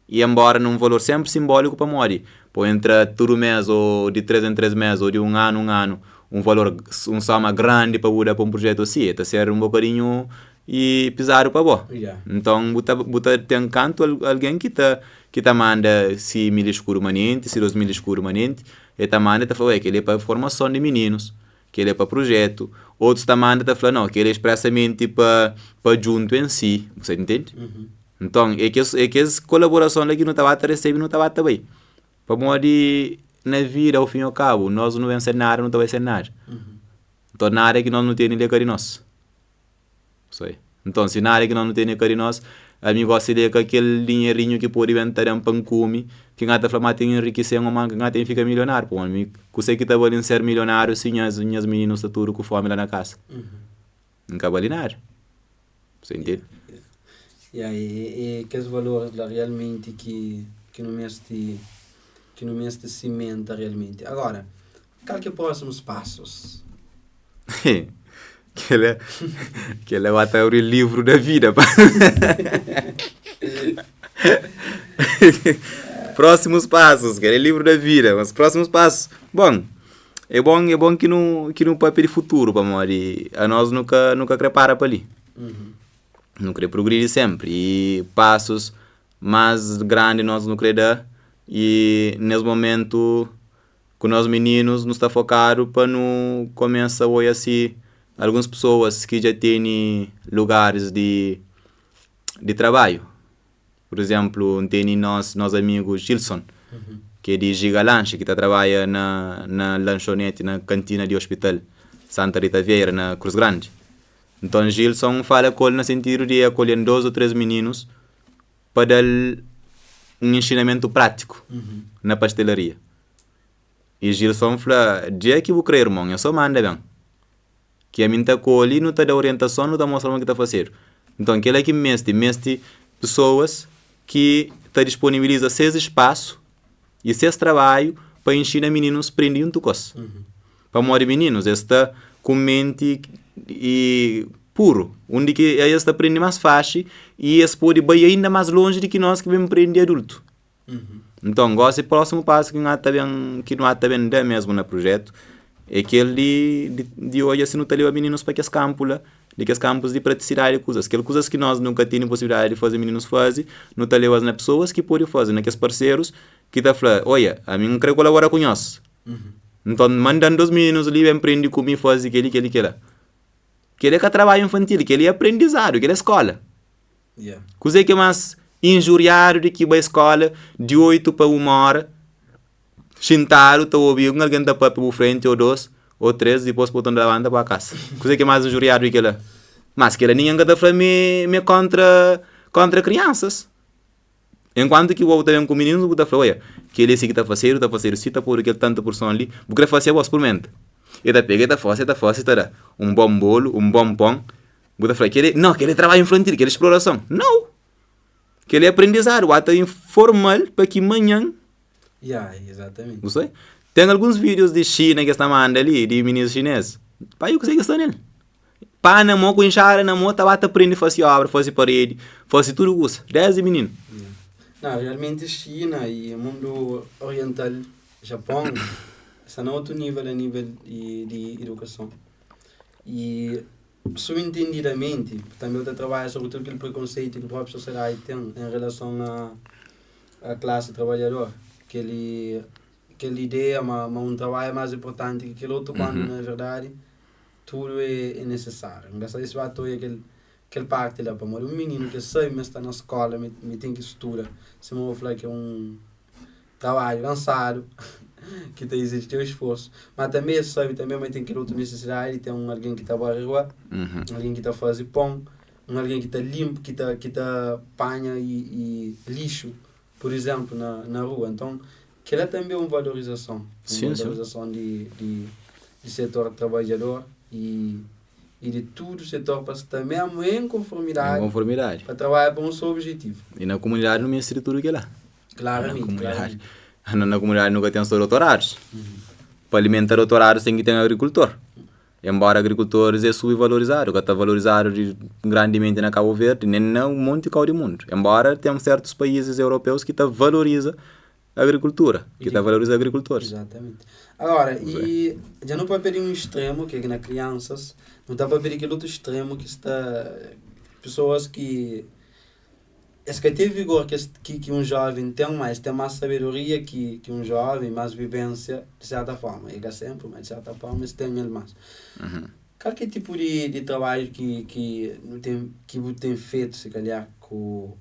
I enbóra na un valor sénpri sinbóliku, pamodi pa entra tudu mês ô di três en três mês ô di un anu un anu un valor, un soma grandi pa bu da pa un prujétu asi, e ta ser un bokadinhu i pizadu pa bo. Nton bu ta bu ta ten kantu algen ki ta ki ta manda si mil iskudu manenti, si 2000 iskudu manenti, e ta manda e ta fla, oi kel-li é pa formason di mininus, kel-li é pa prujétu. Otus ta manda ta fla, nau, kel-li é spresamenti pa pa djuntu en si, bu sa intende? Nton, é kes, é kes kolaborason la ki nu ta ba ta resebe, nu ta ba ta bai. Pamodi na vida, au fin y au kabu, nos nu ben ser nada, nu ta bai ser nada. Nton, nada ki nos nu tene li é ka di nos. Sai. Nton, si nada ki nos nu tene é ka di nos, ami gosi li é ka kel dinherinhu ki pode ben ta da-m pa N kume, ki N ka ta fla ma ten enrikise-m ô ma N ka ten fika milionáriu. Pamodi mi, kuse ki ta bali N ser milionáriu si nhas, nhas mininu sta tudu ku fómi la na kasa? N ka bali nada. Você entende? Yeah, e, e kes valores la realmente ki, ki nu meste ki nu meste simenta realmente. Agora, kal ki é próximos passos? Kel-la, kel-la ba ta abri livru da vida, pá. Próximos passos, kel é livru da vida, mas próximos passos, bom, É bon, é bon ki nu, ki nu papia di futuru pamodi anos nu ka, nu ka kre para pa li. Nu kre prugridi senpri i pasus más grandi nos nu kre da i nes momentu ku nos mininus nu sta fokadu pa nu kumesa oia si alguns pesoas ki dja tene lugaris di di trabadju. Pur izénplu, N tene nos nos amigu Gilson, ki é di Giga Lanxe, ki ta trabadja na na lanxoneti, na kantina di ospital Santa Rita Vieira, na Krus Grandi. Nton, Gilson, N fala ku el na sentidu di akolhe-m dôs ô três mininus pa da-l un enxinamentu prátiku na pastelaria. I Gilson fla, Dia ki bu krê, irmon, é sô manda ben. Ki ami N ta kolhe, nu ta da orientason, nu ta mostra modi ki ta fasedu. Nton, kel-la ki N meste, N meste pesoas ki ta disponibiliza ses spasu i ses trabadju pa inxina mininus prende juntu ku es. Pamodi mininus es sta ku menti i puru, undi ki es ta prende más faxi i es pode bai ainda más lonji di ki nos ki ben prende adultu. Nton, gósi prósimu pasu ki N ata ben, ki nu ata ben da mésmu na prujétu é kel di di di odja si nu ta leba mininus pa kes kanpu la, di kes kanpus di pratisidadi di kuzas. Kel kuzas ki nos nu ka tene posibilidadi di faze mininus faze, nu ta leba-s na pesoas ki pode faze, na kes parserus ki ta fla, Oia, ami N kre kolabora ku nhos, nton manda-m dos mininus li ben prende ku mi faze kel-li, kel-li, kel-la. Kel-li é ka trabadju infantil, kel-li é aprendizadu, kel-li é skóla. Kuzê ki é más injuriadu di ki bai skóla di 8 pa 1 óra, xintadu ta obi un algen ta pâpia bu frenti ô dôs ô três, dipôs pa bu ta labanta pa ba kasa? Kuzê ki é más injuriadu di kel-la? Mas kel-la ningen ka ta fla ma é kóntra kóntra kriansas. Enkuantu ki bo ta ben ku mininus bu ta fla, oia, kel-li é si ki ta fasedu, ta fasedu si, ta podu kel tantu porson li, bu krê fase abo? Spurmenta. El ta pega, el ta fase, el ta fase, el ta da un bon bolu, un bon pon. Bu ta fla, kel-li, nau, kel-li é trabadju infantil, kel-li é splorason. Nau! Kel-li é aprendizadu, bu ta informa-l pa ki manhan. Ya, exatamente. Bu sai? Ten alguns vídeos di Xina ki es ta manda li, di minis xinês. Pa i kuzê ki sta nel? Pá na mô, ku inxada na mô, ta ba ta prende fase obra, fase paredi, fase tudu kusa, desdi mininu. Não, realmente China e mundo oriental, Japão, está na outro nível a nível de, de educação. E subentendidamente, também eu trabalho sobre todo aquele preconceito que a própria sociedade tem em relação à, à classe trabalhadora. Aquele, aquela ideia, mas, mas um trabalho é mais importante que aquele outro, quando na verdade tudo é, é necessário. Não sei se vai ter aquele, aquele parte lá, para um menino que sabe, mas está na escola, me, me tem que estudar. Se eu vou falar que é um trabalho cansado, que te exige teu esforço. Mas também sabe, também mas tem aquela outra necessidade, tem um alguém que está a rua, alguém que está a fazer pão, um alguém que está limpo, que está que tá panha e, e lixo, por exemplo, na, na rua. Então, aquilo é também uma valorização, uma Sim, sim. valorização de, de, de setor trabalhador e, e de todo o setor para estar mesmo em Em conformidade, conformidade. para trabalhar para um só objetivo. E na comunidade não me ensina tudo que é lá. Claramente, Na comunidade. claramente. Na, na comunidade nunca tem só doutorados. Para alimentar doutorados tem que ter um agricultor. Embora agricultores é subvalorizado, que está valorizado de- grandemente na Cabo Verde, nem no monte de do mundo. Embora tem certos países europeus que tá valoriza a agricultura, que tá valoriza agricultores. Exatamente. Agora, e já não pode pedir um extremo, que é que na crianças, não dá para pedir aquele outro extremo que está. Pessoas que. Esse que tem vigor que, que, que um jovem tem mais, tem mais sabedoria que, que um jovem, mais vivência, de certa forma. É sempre, mas de certa forma, esse tem ele mais. Qual que é tipo de, de trabalho que, que, não tem, que você tem feito, se calhar, com,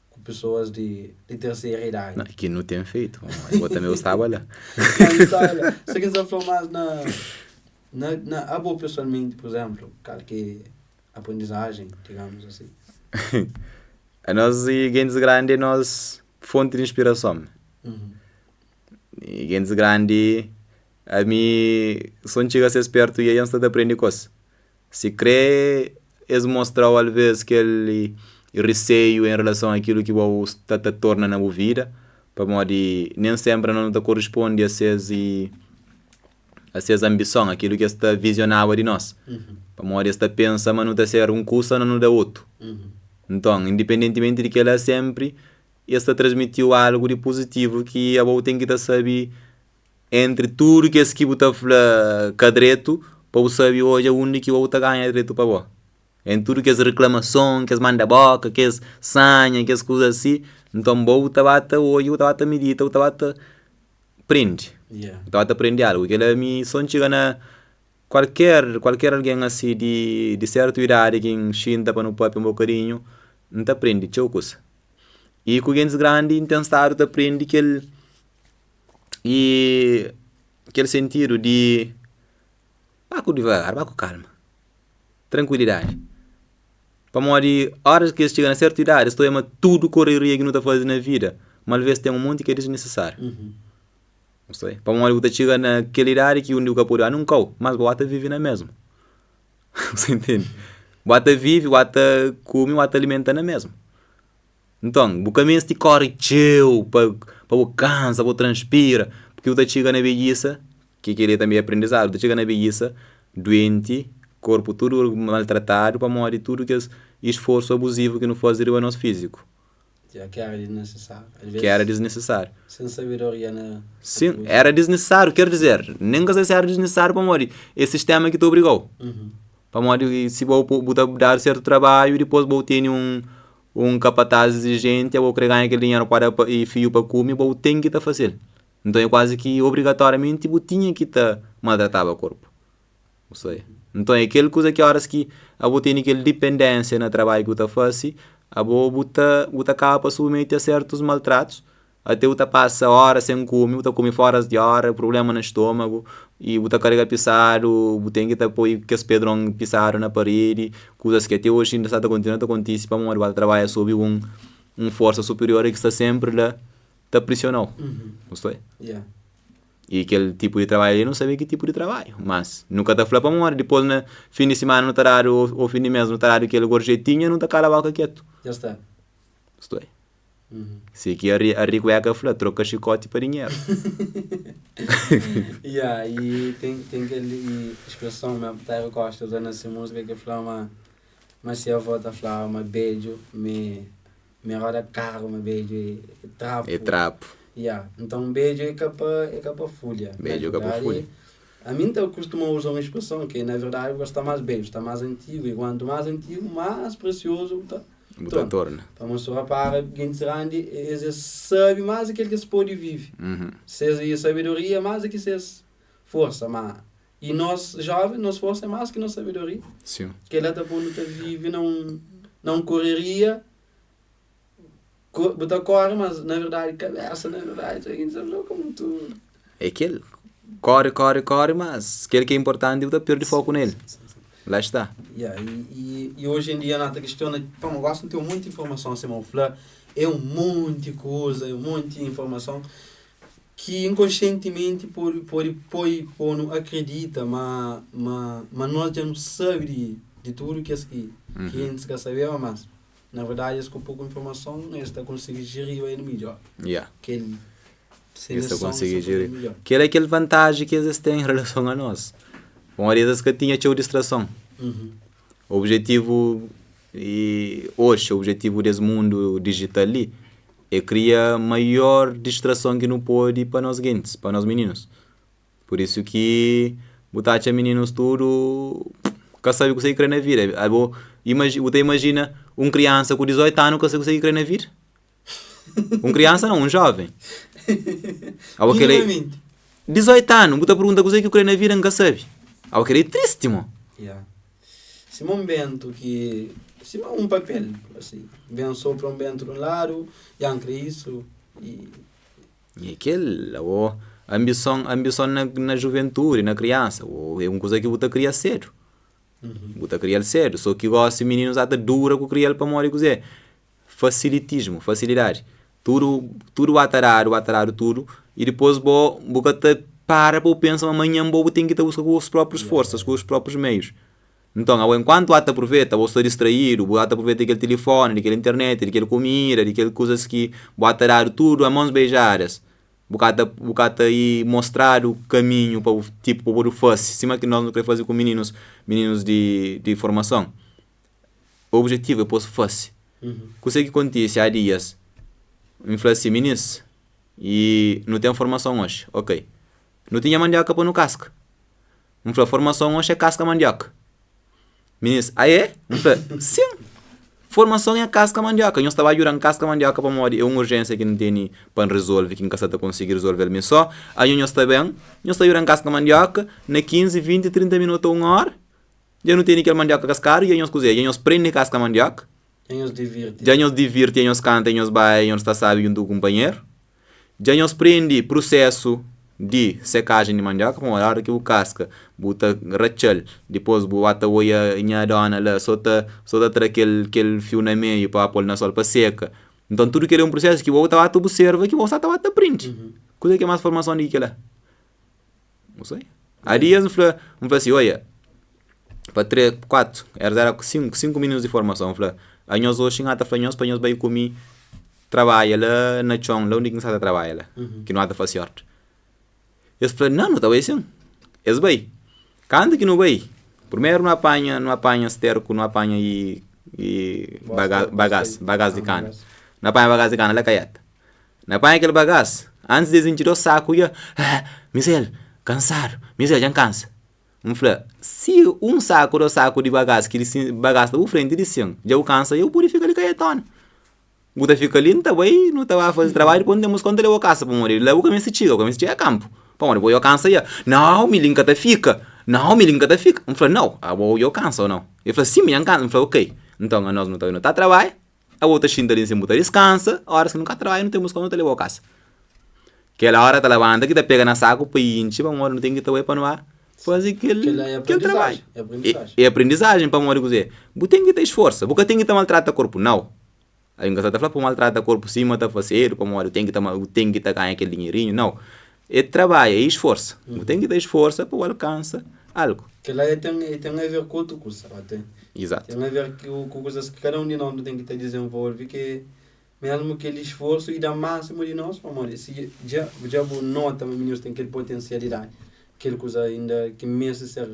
com pessoas de, de terceira idade? Não, que não tem feito. Eu também estava lá. Mas olha, se quiser falar mais na, na, na a boa pessoalmente, por exemplo, qual que é aprendizagem, digamos assim. A nós, e gente grande, é nós fonte de inspiração. Uhum. E gente grande, a mim, só chega a ser esperto e aí antes de aprender coisa. Se crê, eles mostram às vezes aquele receio em relação àquilo que o está te torna na boa vida, para modo de nem sempre não te corresponde a seus e a seus ambição, aquilo que está visionava de nós. Uhum. Para modo de está pensa, mas não está ser um curso, não dá outro. Uhum. Então, independentemente de que ela sempre esta transmitiu algo de positivo que a boa tem que tá saber entre tudo que esse que botar cadreto para o saber hoje onde que o outro ganha direito para boa. Em tudo que as reclamação, que as manda boca, que as sanha, que as coisas assim, então boa tá bata hoje, o tá medita, o tá bata prende. Yeah. Estava a aprender algo, que ela me só chega na qualquer qualquer alguém assim de de certa idade que xinta para no papo um bocadinho, não te aprende, tchau coisa. E com gente grande tem estado te aprende aquele e aquele sentido de vá com devagar, vá com calma, tranquilidade. Para morrer, horas que eles chegam a certa idade, estou a tudo correria que não está fazendo na vida, mas às vezes tem um monte que é desnecessário. Uhum. Não sei. Para uma hora que chega naquela idade que um dia pode ah, não cau, mas bota vive na mesma. Você entende? Bota vive, bota come, bota alimenta na mesma. Então, o caminho se corre teu, para para o cansa, para transpira, porque o chega na velhice, que queria também aprendizado, o chega na velhice, doente, corpo tudo maltratado, para morrer tudo que é esforço abusivo que não faz o nosso físico, Yeah, que era desnecessário. Às vezes, que era desnecessário. sem sabedoria na. Sim, era desnecessário, quer dizer, nem que seja era desnecessário para morrer. Esse sistema que te obrigou. Uhum. Para morrer, se vou botar dar certo trabalho e depois vou ter um, um capataz exigente, eu vou querer ganhar aquele dinheiro para, e fio para comer, vou ter que te fazer. Então é quase que obrigatoriamente eu tinha que te maltratar o corpo. Não sei. Então é aquele coisa que horas que eu vou ter aquela dependência no trabalho que eu faço, eu vou botar, botar cá para submeter a certos maltratos, até eu passa horas sem comer, eu come fora de hora, problema no estômago, e eu carrega pisado, eu tenho que pôr que esse pedrão pisado na parede, coisas que até hoje ainda está continuando a acontecer, para morrer, trabalha sob um, um força superior que está sempre lá, te pressionou. Uhum. Não sei. Yeah. E aquele tipo de trabalho, eu não sabia que tipo de trabalho, mas nunca te falou para morrer. Depois, no fim de semana, no tarário, ou, ou fim de mês, no tarário, aquele gorjetinha, não te cala a boca quieto. Já está. Isto é. Si ki Ari Cueca fla, troka xikoti pa dinheru. Ya, i ten ten kel expreson ma Tairo Costa uza na se múzika ki fla ma ma se avó ta flaba ma bedju mi mi roda karu ma bedju é trapu. É trapu. Ya, nton bedju é ka pa é ka pa fulha. Na Bedju é ka pa verdadi, fulha. ami N ta kustuma uza un expreson ki na verdadi bu ka sta más bedju, sta más antigu i kuantu más antigu más presiozu bu ta Bu ta torna. Pamodi si bu repara, gentis grandi es es sabe más di kel ki es pode vive. Ses sabedoria é más di ki ses forsa. Má i nos jóven, nos forsa é más ki nos sabedoria. Sim. Kel-la ta pô-nu ta vive na un na un koreria, bu ta kóre, mas na verdadi kabésa, na verdadi, dja ta fla mutu. É kel, kóre, kóre, kóre, mas kel ki é inportanti bu ta perde foku na el. Lá está. Yeah, e, e, e hoje em dia nós ta questiona, pá, gosto de ter muita informação, assim, eu fala, é um monte de coisa, é um monte de informação que inconscientemente pode pode pode pôr acredita, mas mas mas nós já não sabe de, de tudo que que que a gente quer saber, mas na verdade, esse com pouca informação, eles está conseguindo gerir ele melhor. Que ele Eles ta konsigi jiri. Kel é kel vantaji ki es ten en relason a nos. Pamodi es ka tinha txeu distrason. Objetivu i oxi objetivu des mundu dijital li é kria maior distrason ki nu pode pa nos gentis, pa nos mininus. Pur isu ki bu ta atxa mininus tudu ka sabe kuzê ki kre na vida. Abo bu ta imajina un kriansa ku 18 anu ka sabe kuzê ki kre na vida? Un kriansa não, un joven. Abo kel Minimamente. 18 anu, bu ta pergunta kuzê ki bu kre na vida, N ka sabe. Abo kel é tristi, mo. Yeah. Sima un bentu ki sima un papel, assim, ben sopra un bentu di un ladu, ya N kre isu i E kel, abo, anbison, anbison na, na juventudi, na kriansa, o é un kuza ki bu ta kria sedu. Bu ta kria-l sedu. So ki gosi mininus ata dura ku kria-l pamodi kuzê? Fasilitismu, fasilidadi. Tudu, tudu ba ta dadu, ba ta dadu tudu i dipôs bo, bu ka ta para pa bu pensa ma manhan bo bu ten ki ta buska ku bus próprius forsas, ku bus próprius meius. Nton, abo enkuantu ba ta apruveta, bo sta distraídu, bu ba ta apruveta di kel tilifoni, di kel internet, di kel kumida, di kel kuzas ki ba ta dadu tudu a mãos beijadas. Bu ka ta, bu ka ta i mostradu kaminhu pa bu, tipu pa bu pode fase, sima ki nos nu kre faze ku mininus, mininus di di formason. Objetivu é pô-s fase. Kuzê ki kontise há dias? N fla si, Minis, i nu ten formason oxi. Ok. Nu tinha mandioka pa nu kaska. N fla, Formason oxi é kaska mandioka. Minis, Ah é? N fla, Sin! Formason é kaska mandioka. Nhos ta ba djuda-m kaska mandioka pamodi é un urjénsia ki N tene pa N rezolve ki N ka sa ta konsigi rezolve-l mi sô. Anho nhos ta ben, nhos ta djuda-m kaska mandioka na 15, 20, 30 minutu ô un óra. Dja nu tene kel mandioka kaskadu, dja nhos kuzê? Dja nhos prende kaska mandioka? Dja nhos divirti. Dja nhos divirti, dja nhos kanta, dja nhos bai, dja nhos sta sabi djuntu ku kunpanheru? Dja nhos prende prusésu di sekajen di mandioka? Pamodi óra ki bu kaska, bu ta ratxa-l, dipôs bu ba ta oia nha dóna la sô ta sô ta tra kel kel fiu na meiu pa ba pô-l na sol pa seka. Nton tudu kel-li é un prusésu ki bo ta ba ta observa ki bo sta ta ba ta prende. Kuzê ki é más formason di ki kel-la? Não sei. Há dias N fla, N fla assim, olha, pa 3, 4, era era 5, 5 minutos de formação, N fla, a nhos oxi N ata fla nhos pa nhos bai ku mi trabalha la na txon, la undi ki N sa ta trabalha la, ki nu ata fasi horta. Es fla, não, nu ta bai sim. Es bai. Kantu ki nu bai, primeru nu apanha, nu apanha sterku, nu apanha i, i baga, bagas, bagas di kana. Nu apanha bagas di kana la kaiata. Na panha kel bagás, antis di es intxi dos saku dja, Ah, Mizel, kansadu, Mizel, dja N kansa. N fla, Si un saku, dos saku di bagás, ki di bagás sta bu frenti di sin, dja bu kansa dja bu pode fika li kaietonu. Bu ta fika li, N ta bai, nu ta ba faze trabadju, dipôs nu ten buska, N ta leba-u kasa, pamodi la bu ka meste txiga, bu ka meste txiga kanpu, pamodi bo dja kansa dja. Nau, mi li N ka ta fika, nau, mi li N ka ta fika. N fla, Nau, abo dja bu kansa o nau? El fla, Sin, mi dja N kansa. N fla, Ok, nton anos nu ta bai, nu ta trabadja. Abo ta xinta li nsin bu ta diskansa, óras ki nu ka trabadja nu ten buska nu ta leba-u kasa. Kel óra ta labanta ki ta pega na saku pa intxi pamodi nu ten ki ta bai pa nu ba faze kel Kel-la é kel trabadju. aprendizagem, é aprendizagem. É aprendizajen pamodi kuzê? Bu ten ki ta isforsa, bu ka ten ki ta maltrata korpu, nau. Algen ka sa ta fla pa bu maltrata korpu sima ta fasedu pamodi bu ten ki ta bu ten ki ta ganha kel dinherinhu, nau. É trabadja, é isforsa. Bu ten ki ta isforsa pa bu alkansa algu. Kel-la é ten é ten a ver ku otu kusa, ba ten. Izatu. Ten a ver ku ku kuzas ki kada un di nos nu ten ki ta dizenvolve ki. Mesmu kel isforsu i da másimu di nos, pamodi si dja dja bu nota ma mininus ten kel potensialidadi, kel kuza inda ki meste ser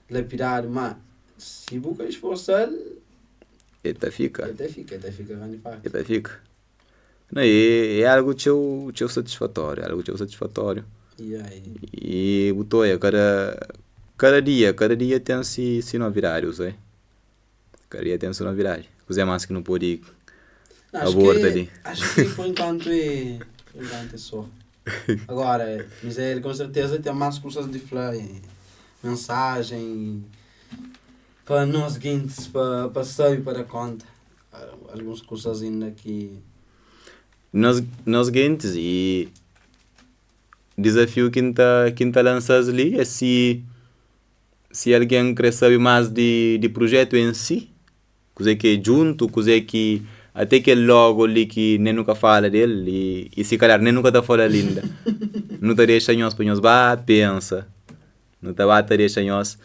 lapidadu, má si bu ka isforsa-l, El ta fika. el ta fika, el ta fika grandi El parti. ta fika. Não, é algu txeu, txeu satisfatóriu, algu txeu satisfatóriu. Ya, i I bu ta oia kada dia ten si novidadi, bu sabe? Kada dia ten si novidadi. Kuzê más ki nu pode Acho aborda que, li? acho que por enquanto é, por enquanto é só. Agora, Misael com certeza tem mais coisas de falar, e mensagem para nós guintes, para saber, para dar conta. Algumas coisas ainda que. Nos gentis i dizafiu ki N ta ki N ta lansa-s li é si si algen kre sabe más di prujetu en si, kuzê ki é djuntu, kuzê ki ate kel logo li ki nen nu ka fala del i si kalhar nen nu ka ta fala-l inda, nu ta dexa nhos pa nhos ba pensa, nu ta ba ta dexa nhos,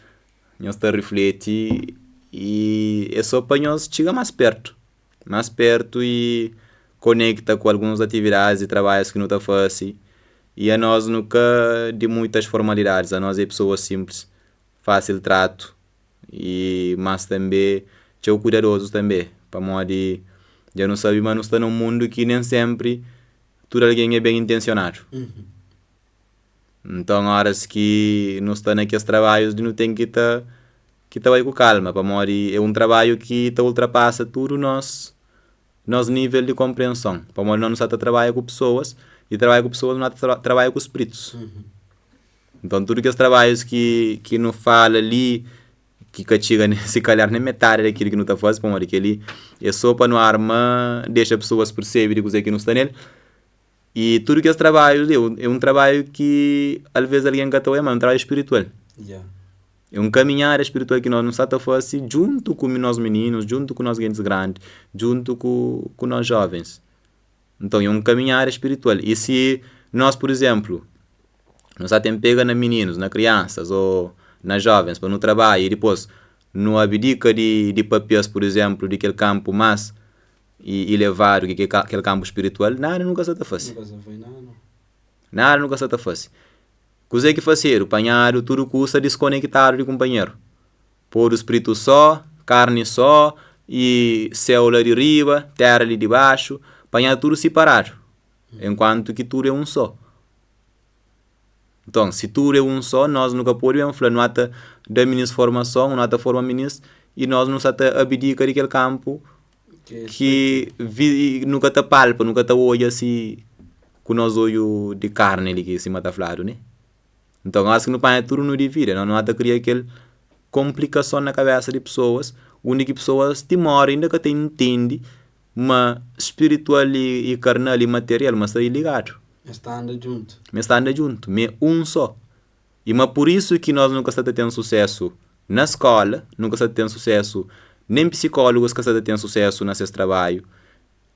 nhos ta rifleti i é so pa nhos txiga más pertu. Más pertu i konekta ku alguns atividadis i trabadjus ki nu ta fase i anos nu ka di muitas formalidadis, anos é pesoas sinplis, fásil tratu i mas tanbe txeu kuidadozus tanbe pamodi dja nu sabe ma nu sta na un mundu ki nen senpri tudu algen é ben intensionadu. Nton óras ki nu sta na kes trabadjus li nu ten ki ta ki ta bai ku kalma pamodi é un trabadju ki ta ultrapasa tudu nos nos nível di konprenson pamodi nos nu sta ta trabadja ku pesoas i trabadja ku pesoas nu ta trabadja ku spritus. Nton tudu kes trabadjus ki nu fala li ki ka txiga nen si kalhar nen metadi di kil ki nu ta faze pamodi kel-li é so pa nu arma dexa pesoas persebe di kuzê ki nu sta nel. I tudu kes trabadju li é un trabadju ki alvês algen ka ta odja, má é un trabadju spiritual. É un kaminhada spiritual ki nos nu sta ta fase djuntu ku nos mininus, djuntu ku nos gentis grandi, djuntu ku nos jovens. Nton, é un kaminhada spiritual. I si nos, pur izénplu, nu sta ten pega na mininus, na kriansas ô na jovens pa nu trabadja i dipôs nu abdika di papia-s, pur izénplu, di kel kanpu más i ilevadu ki kel kanpu spiritual, nada nu ka sa ta fase. Nada nu ka sa ta fase. Kuzê ki fasedu? Panhadu tudu kusa diskonektadu di kunpanheru. Podu spritu só, karni só i séu la di riba, téra li di baxu, panhadu tudu siparadu, enkuantu ki tudu é un só. Nton, si tudu é un só, nos nu ka pode ben fla nu ata da minis formason, nu ata forma minis i nos nu sa ta abdika di kel kanpu ki vi nu ka ta palpa, nu ka ta odja si ku nos odju di karni li ki sima ta fladu ne. Nton, óras ki nu panha tudu nu dividi, nos nu ata kria kel konplikason na kabesa di pesoas undi ki pesoas ti móre inda ka ta intende ma spiritual i karnal i material ma sta ligadu. Es ta anda djuntu. Ma es ta anda djuntu, ma é un só. I ma pur isu ki nos nu ka sta ta ten susésu na skóla, nu ka sta ta ten susésu, nen pisikólogus ka sta ta ten susésu na ses trabadju,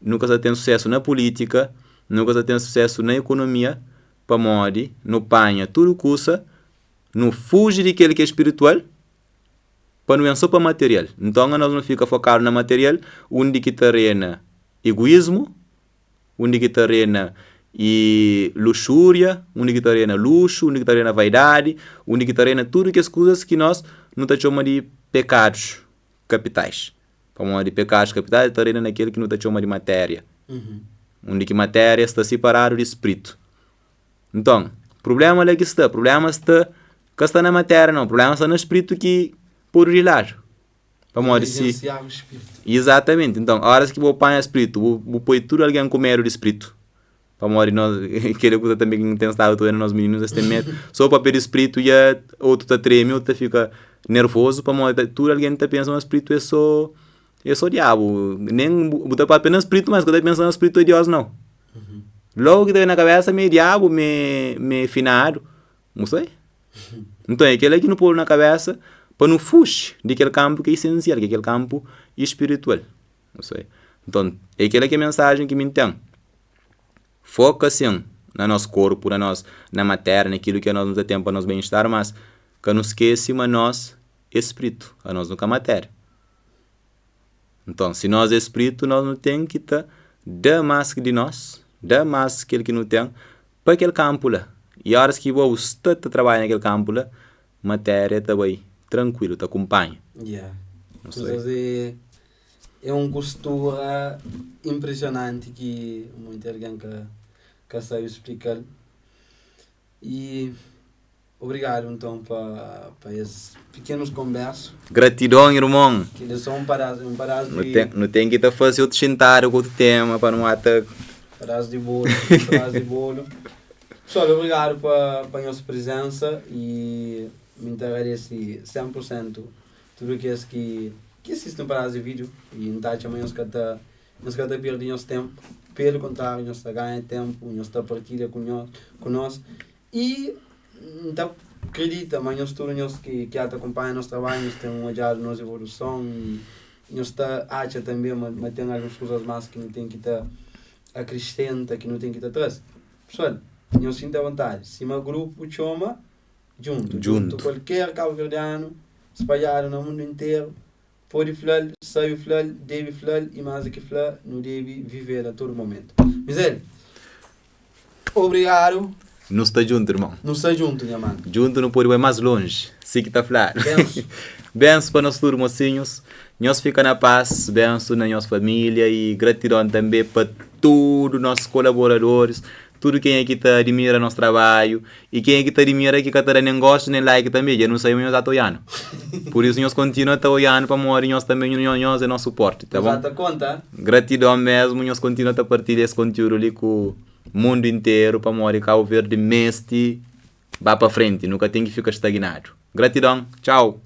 nu ka sta ta ten susésu na pulítika, nu ka sta ta ten susésu na ekonomia, pamodi nu panha tudu kusa, nu fuji di kel ki é spiritual pa nu ben sô pa material. Nton anos nu fika fokadu na material undi ki ta rena iguísmu, undi ki ta rena i luxúria, undi ki ta rena luxu, undi ki ta rena vaidadi, undi ki ta rena tudu kes kuzas ki nos nu ta txoma di pekadus kapitais. Pamodi pekadus kapitais ta rena na kel ki nu ta txoma di matéria, undi ki matéria sta siparadu di spritu. Nton, prubléma la ki sta, prubléma sta ka sta na matéria nau, prubléma sta na spritu ki podu di ladu. Pamodi si. Neglijensiaba spritu. Izatamenti. Nton, óras ki bo panha spritu, bu poi tudu algen ku medu di spritu. Pamodi nos, kel kuza tanbe ki N ten stadu ta oja na nos mininus, es ten medu. So papia di spritu dja otu ta treme, otu ta fika nervozu, pamodi tudu algen ta pensa ma spritu é so é so diabu. Nen bu ta papia na spritu, ma es ka ta pensa ma spritu é Diós nau. Logu ki ta ben na kabesa ma é diabu, ma é finadu. Bu sai? Nton é kel-la ki nu podu na kabésa pa nu fuxi di kel kanpu ki é isensial, ki é kel kanpu spiritual. Bu sai? Nton é kel-la ki é mensajen ki mi N ten. Foka sin na nos korpu, na nos na matéria, na kilu ki anos nu ta ten pa nos ben-estar, mas ka nu skese ma nos é spritu, anos nu ka matéria. Nton si nos é spritu, nos nu ten ki ta da más di nos, da más kel ki nu ten pa kel kanpu la. I óras ki bo bu sta ta trabadja na kel kanpu la, matéria ta bai trankuilu, ta kunpanha. Yeah. Kuzas é é un kustura inpresionanti ki monti algen ka ka sabe splika-l. I obrigadu nton pa pa es pikenus konbersu. Gratidon irmon. Kel é sô un padas un padas Nu di ten nu ten ki ta faze otu xintadu ku otu tema pa nu ata. Padas di bolu, padas di bolu. Pessoal, obrigadu pa pa nhos prizensa i mi ta agradese 100% tudu kes ki ki sisti un padas di vídiu i N ta atxa ma nhos ka ta nhos ka ta perde nhos ténpu, pelu kontráriu nhos ta ganha ténpu, nhos ta partilha ku nhos ku nos i N ta kridita ma nhos tudu nhos ki ki ata kunpanha nos trabadju nhos ten odjadu nos evoluson i nhos ta atxa tanbe ma ma ten alguns kuzas más ki nu ten ki ta akrisenta, ki nu ten ki ta traze. Pessoal, nhos xinti avontadi, sima grupu txoma djuntu, djuntu kualker kabuverdianu spadjadu na mundu interu pode fla-l, sabe fla-l, debe fla-l i más di ki fla, nu debe vive-l a tudu momentu. Mizel, obrigadu. Nu sta djuntu, irmon. Nu sta djuntu, nha manu. Djuntu nu pode bai más lonji, si ki ta fladu. Bensu. Bensu pa nos tudu, mosinhus. Nhos fika na pas, bensu na nhos família i gratidon tanbe pa tudu nos kolaboradoris, tudu kenha ki ta adimira nos trabadju i kenha ki ta adimira ki ka ta da nen gostu nen like tanbe, dja nu sabe ma nhos ata oianu. Pur isu nhos kontinua ta oianu pamodi nhos tanbe nhos é nos suporti, ta bon? Nhos ata konta. Gratidon mesmu, nhos kontinua ta partilha es kontiudu li ku mundu interu pamodi Kabu Verdi meste ba pa frenti, nu ka ten ki fika stagnadu. Gratidon, txau!